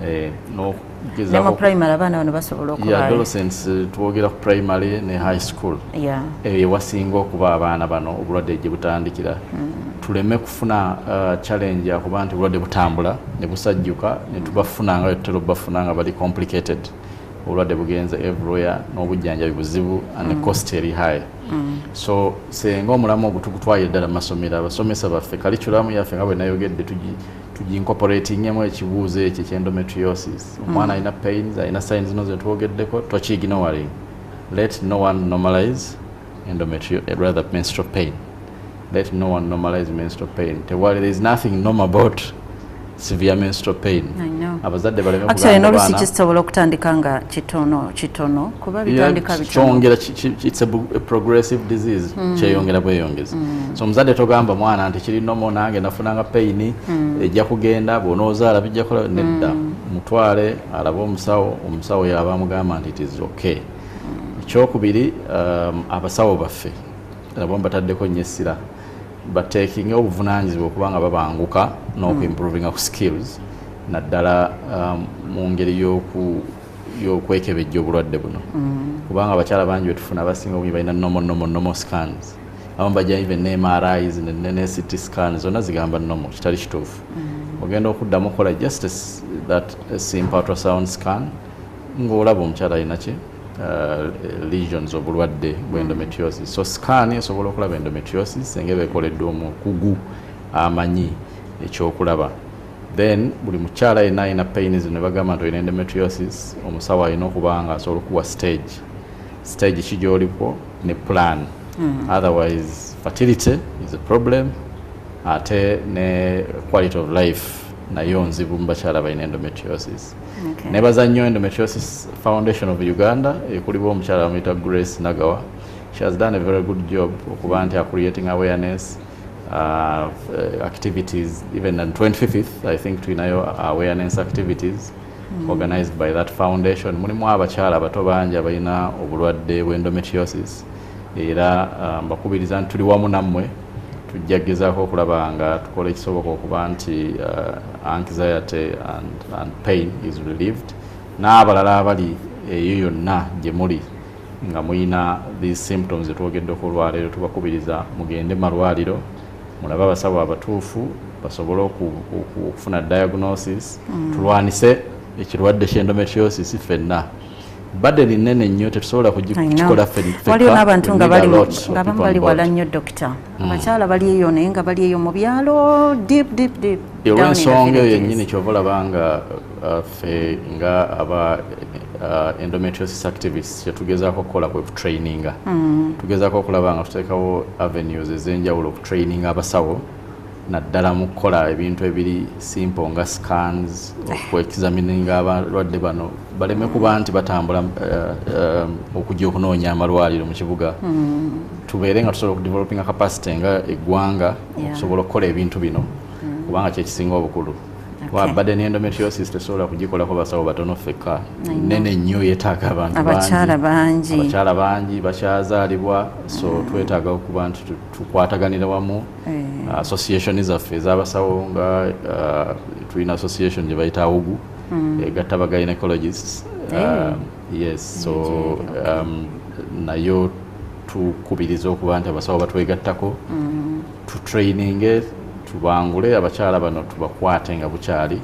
Ne mu n'okugezaako primary abaana bano basobola Yeah, okuba adolescents, twogera ku primary ne high school, eyo ewasinga okuba abaana bano obulwadde gye butandikira. Tuleme kufuna challenge yakuba nti obulwadde butambula ne busajjuka ne tubafuna nga tutera obafuna nga bali complicated, obulwadde bugenze everywhere n'obujjanjabi buzibu and the cost eri high. So senga omulamu ogwo tugutwalire ddala mu masomero, abasomesa baffe, curriculum yaffe nga bwe nayogedde tugiincorporatingemu ekibuuzo ekyo eky'endometriosis. Omwana alina pains, alina signs zino zetwogeddeko, tokiignoring. Let no one normalize rather menstrual pain. Let no one normalize menstrual pain. Tewali, there is nothing normal about severe menstrual pain. I know. Abazadde baleme Actually, kugamba n'oluusi abaana kisobola okutandika nga kitono kitono, kuba bitandika bitono. Kyongera it's a progressive disease, kyeyongera bweyongezi. So omuzadde togamba mwana nti kiri normal, nange nafunanga pain, ejja kugenda, bw'onoozaala bijja kola. Nedda, mutwale alabe omusawo, omusawo yaba amugamba nti it is okay. Ekyokubiri, abasawo baffe nabo mbataddeko nnyo essira, bateekinga obuvunaanyizibwa okuba nga babanguka n'okuimprovinga ku skills, naddala mu ngeri y'okwekebejja obulwadde buno, kubanga abakyala bangi betufuna abasinga obungi balina normal, normal, normal scans. Abamu bajja even ne MRIs ne CT scans, zonna zigamba normal, kitali kituufu. Ogenda okuddamu okukola just that a simple ultrasound scan ng'olaba omukyala alina ki, lesions, obulwadde bw'endometriosis. So scan esobola okulaba endometriosis senga eba ekoleddwa omukugu amanyi ekyokulaba. Then buli mukyala yenna alina pain zino ne bagamba nti olina endometriosis, omusawo alina okuba nga asobola okuwa stage ki gy'oliko ne plan. Otherwise fertility is a problem, ate ne quality of life nayo nzibu mu bakyala balina endometriosis. Nebaza nnyo Endometriosis Foundation of Uganda ekulibwa omukyala bamuyita Grace Nagawa. She has done a very good job okuba nti creating awareness activities. Even on 25th, I think, tulinayo awareness activities organized by that foundation. Mulimu abakyala abato bangi abalina obulwadde bw'endometriosis, era mbakubiriza nti tuli wamu nammwe, tujja kugezaako okulaba nga tukola ekisoboka okuba nti anxiety and pain is relieved. N'abalala abali eyo yonna gye muli nga muyina these symptoms zetwogeddeko olwaleero, tubakubiriza mugende mu malwaliro mulabe abasawo abatuufu basobole okufuna diagnosis, tulwanise ekirwadde ky'endometriosis ffenna. Burden nene nnyo, tetusobola kugikola ffekka. Waliwo n'abantu nga bali bali wala nnyo, dokita. Abakyala bali eyo, naye nga bali eyo mu byalo, deep, deep, deep. Olw'ensonga eyo yennyini, kyova olaba nga ffe nga aba endometriosis activists kyetugezaako okukola kwe kutraininga. Tugezaako okulaba nga tuteekawo avenues ez'enjawulo okutraininga abasawo, naddala mu kukola ebintu ebiri simple nga scans, okuexamininga abalwadde bano baleme kuba nti batambula okujja okunoonya amalwaliro mu kibuga. Tubeere nga tusobola okudevelopinga capacity nga eggwanga okusobola okukola ebintu bino, kubanga kyekisinga obukulu. Wabadde ne endometriosis tesobola kugikolako basawo batono ffekka, nene nnyo, yeetaaga abantu. Abakyala bangi. Abakyala bangi bakyazaalibwa, so twetaaga okuba nti tukwataganira wamu. Association zaffe ez'abasawo, nga tulina association gye bayita AWUGU, egatta ba gynecologists. Yes, so nayo tukubiriza okuba nti abasawo batwegattako, tutraininge, tubangule abakyala bano, tubakwate nga bukyali,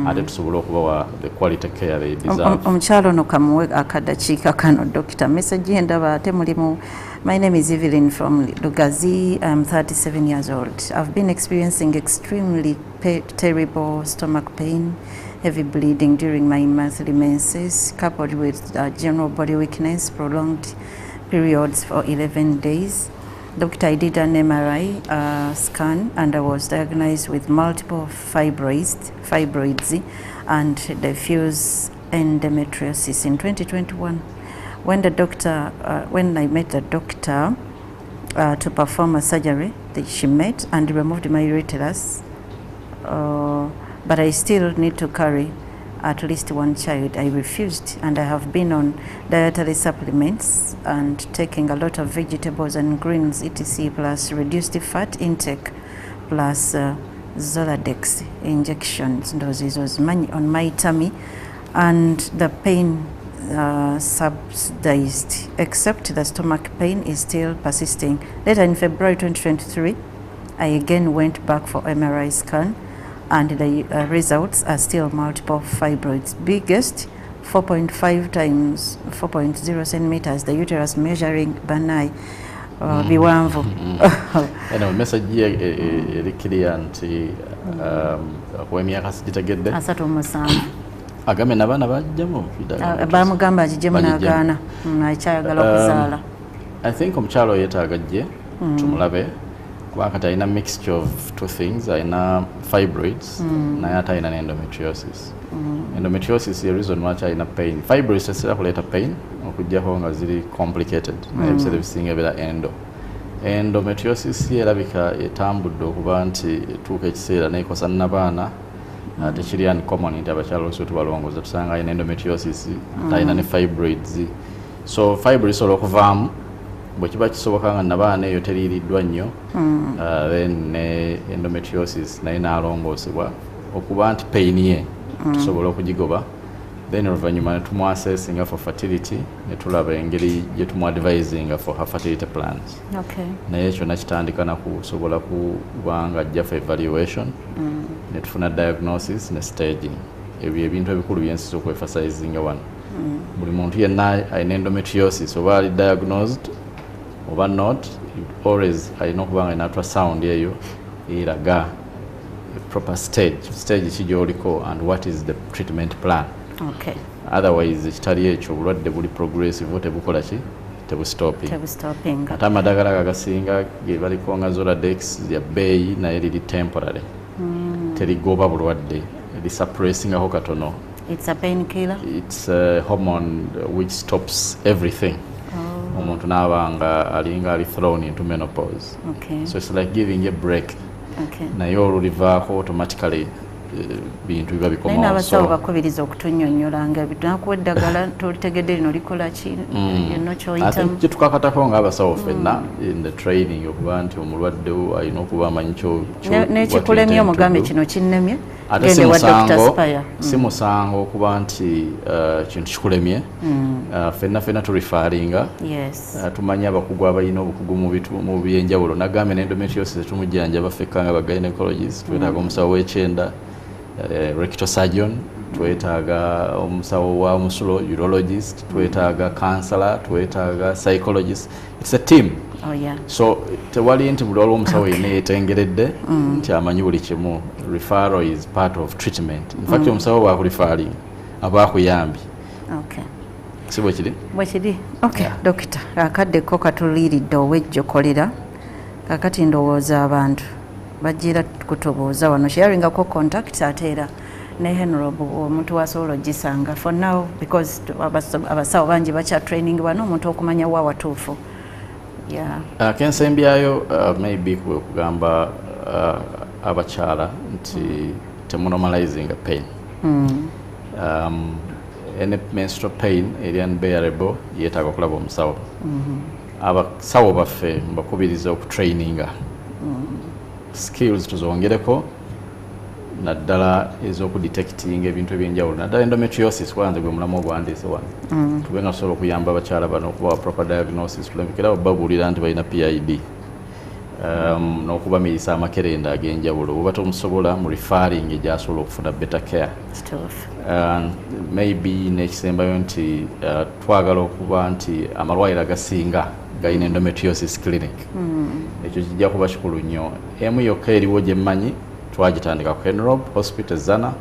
ate tusobole okubawa the quality care they deserve. Omukyala ono kamuwe akadakiika kano, dokita. Message endaba ate mulimu. My name is Evelyn from Lugazi. I'm 37 years old. I've been experiencing extremely terrible stomach pain, heavy bleeding during my monthly menses, coupled with general body weakness, prolonged periods for 11 days. Doctor, I did an MRI scan and I was diagnosed with multiple fibroids and diffuse endometriosis in 2021. When I met the doctor to perform a surgery, that she met and removed my uterus, but I still need to carry at least one child. I refused, and I have been on dietary supplements and taking a lot of vegetables and greens, etc., plus reduced fat intake, plus Zoladex injections, those on my tummy, and the pain subsidized, except the stomach pain is still persisting. Later in February 2023, I again went back for MRI scan, and the results are still multiple fibroids. Biggest 4.5 times 4.0 centimeters, the uterus measuring banai biwanvu. Anyway, message ye eri clear nti ow'emyaka sigitegedde. 37. Agambe n'abaana bajjamu. Bamugamba agijjemu n'agaana, akyayagala okuzaala. I think omukyala oyo yeetaaga ajje tumulabe, kuba kati alina mixture of two things: alina fibroids, naye ate alina ne endometriosis. Endometriosis ye reason lwaki alina pain. Fibroids tezisobola kuleeta pain okuggyako nga ziri complicated, naye ebiseera ebisinga ebeera endometriosis. Ye erabika etambudde okuba nti etuuka ekiseera neekosa nnabaana. Tekiri uncommon nti abakyala oluusi tubalongoza tusanga alina endometriosis ate alina ne fibroids. So fibroids osobola okuvaamu bwe kiba kisoboka nga nabaana eyo teriiriddwa nnyo, then ne endometriosis naye n'alongoosebwa okuba nti pain ye tusobola okugigoba. Then oluvannyuma ne tumuassessinga for fertility, ne tulaba engeri gye tumuadvisinga for her fertility plans. Naye kyonna kitandika nakusobola kuba nga ajja for evaluation, ne tufuna diagnosis ne staging. Ebyo ebintu ebikulu byensinza okuemphasizinga wano. Buli muntu yenna alina endometriosis, oba ali diagnosed oba not, always alina okuba nga alina ultrasound eyo eraga proper stage ki gy'oliko and what is the treatment plan. Otherwise ekitali ekyo, obulwadde buli progressive, tebukola ki, tebustopping. Tebustopping. Ate amadagala ago agasinga ge baliko nga Zoladex lya bbeeyi, naye liri temporary, terigoba bulwadde, lisuppressingako katono. It's a painkiller. It's a hormone which stops everything. Omuntu n'aba nga alinga ali thrown into menopause. So it's like giving a break, naye olulivaako automatically bintu biba naye bikomawo. N'abasawo So bakubiriza okutunnyonnyola nga nakuwa eddagala tolitegedde lino likola ki, yonna I kyoyitamu. Think kitukakatako ng'abasawo ffenna in the training okuba nti omulwadde wo alina okuba amanyi N'ekikulemye omugambe kino kinnemye, Ate si gende wa Dr. musango Spire. Si musango okuba nti kintu kikulemye. Ffenna tureferringa. Tumanyi abakugu abalina obukugu mu byenjawulo. Nagambye ne endometriosis tumujjanjaba ffekka nga ba gynecologist, twetaaga omusawo w'ekyenda, rectal surgeon. Twetaaga omusawo wa musulo, urologist, twetaaga counselor, twetaaga psychologist. It's a team. Oh, yeah. So tewali nti buli waliwo omusawo yenna yeetengeredde nti amanyi buli kimu. Referral is part of treatment. In fact, omusawo bwakureferring aba akuyambye. Si bwe kiri? Bwekiri. Okay, dokita, akadde ko katuliiridde owejjokolera. Kakati ndowooza abantu bagira kutubuuza wano, sharingako contact, ate era ne Henrob omuntu wasobola ogisanga for now, because abasawo bangi bakya training wano, omuntu okumanya wa watuufu. Yeah. Kensembyayo maybe kwe kugamba abakyala nti temunormalizinga pain. Any menstrual pain eri unbearable yeetaaga okulaba omusawo. Abasawo baffe mbakubiriza okutraininga, skills tuzongereko, naddala ez'okudetectinga ebintu ebyenjawulo, naddala endometriosis, kuba nze gwe mulamu ogwandiise wano. Tube nga tusobola okuyamba abakyala bano okubawa proper diagnosis, tulembekera babuulira nti balina PID, n'okubamiisa amakerenda ag'enjawulo. Bwoba tomusobola, mu referring gyasobola okufuna better care. Kituufu. Maybe n'ekisembayo nti twagala okuba nti amalwaliro agasinga galina endometriosis clinic. Ekyo kijja kuba kikulu nnyo. Emu yokka eriwo gye mmanyi, twagitandika ku Henrob Hospital Zana.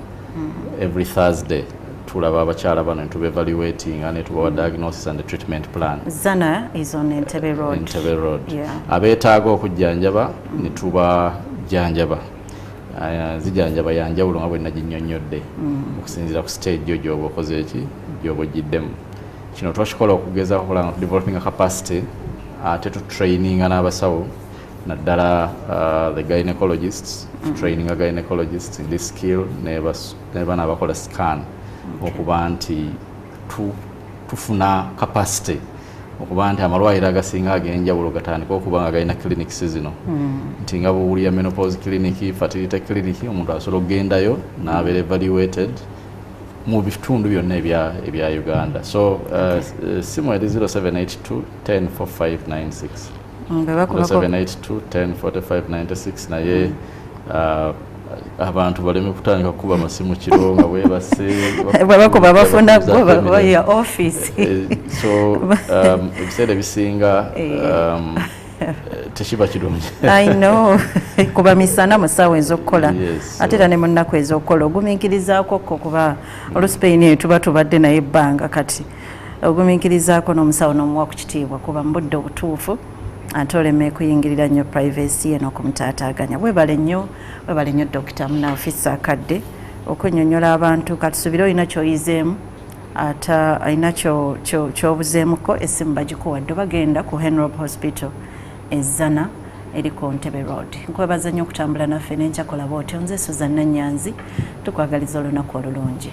Every Thursday tulaba abakyala bano netuba evaluating ne tubawa diagnosis and the treatment plan. Zana is on Entebbe Road. Entebbe Road. Yeah. Abeetaaga okujjanjaba ne tubajjanjaba. Zijjanjaba yanjawulo nga bwe naginnyonnyodde okusinziira ku stage yo gy'oba okoze eki gy'oba ogiddemu. Kino twakikola okugezaako okulaba nga developing a capacity, ate tutraininga n'abasawo, naddala the gynecologists, traininga gynecologists in this skill ne bano abakola scan, okuba nti tufuna capacity okuba nti amalwaliro agasinga ag'enjawulo gatandika okuba nga galina clinics zino, nti nga bwowulira menopause clinic, fertility clinic, omuntu asobola okugendayo n'abeera evaluated mu bitundu byonna ebya Uganda. So simu eri 0782 104596. Bwe bakubako 0782 104596. Naye abantu baleme kutandika kukuba masimu kiro nga bwebase. Bwe bakuba bafuna gwe ya office. So ebiseera ebisinga tekiba kirungi. I know, kuba misana mu ssaawa ez'okukola. Yes, ate era ne mu nnaku ez'okukola ogumiikirizaako kko, kuba olusi pain eyo tuba tubadde naye ebbanga. Kati ogumiikirizaako n'omusawo n'omuwa ku kitiibwa, kuba mu budde obutuufu, ate oleme kuyingirira nnyo privacy ye n'okumutaataaganya. Webale nnyo, webale nnyo Dokita Munaafisa akadde okunnyonnyola abantu. Katusubire olina ky'oyizeemu, ate alina ky'obuzeemuko. Essimu bagikuwadde, bagenda ku Henrob Hospital Ezana eri ku Ntebe Road. Nkwebaza nnyo okutambula naffe, nenkyakola bwotyo. Nze Susan Nanyanzi, tukwagaliza olunaku olulungi.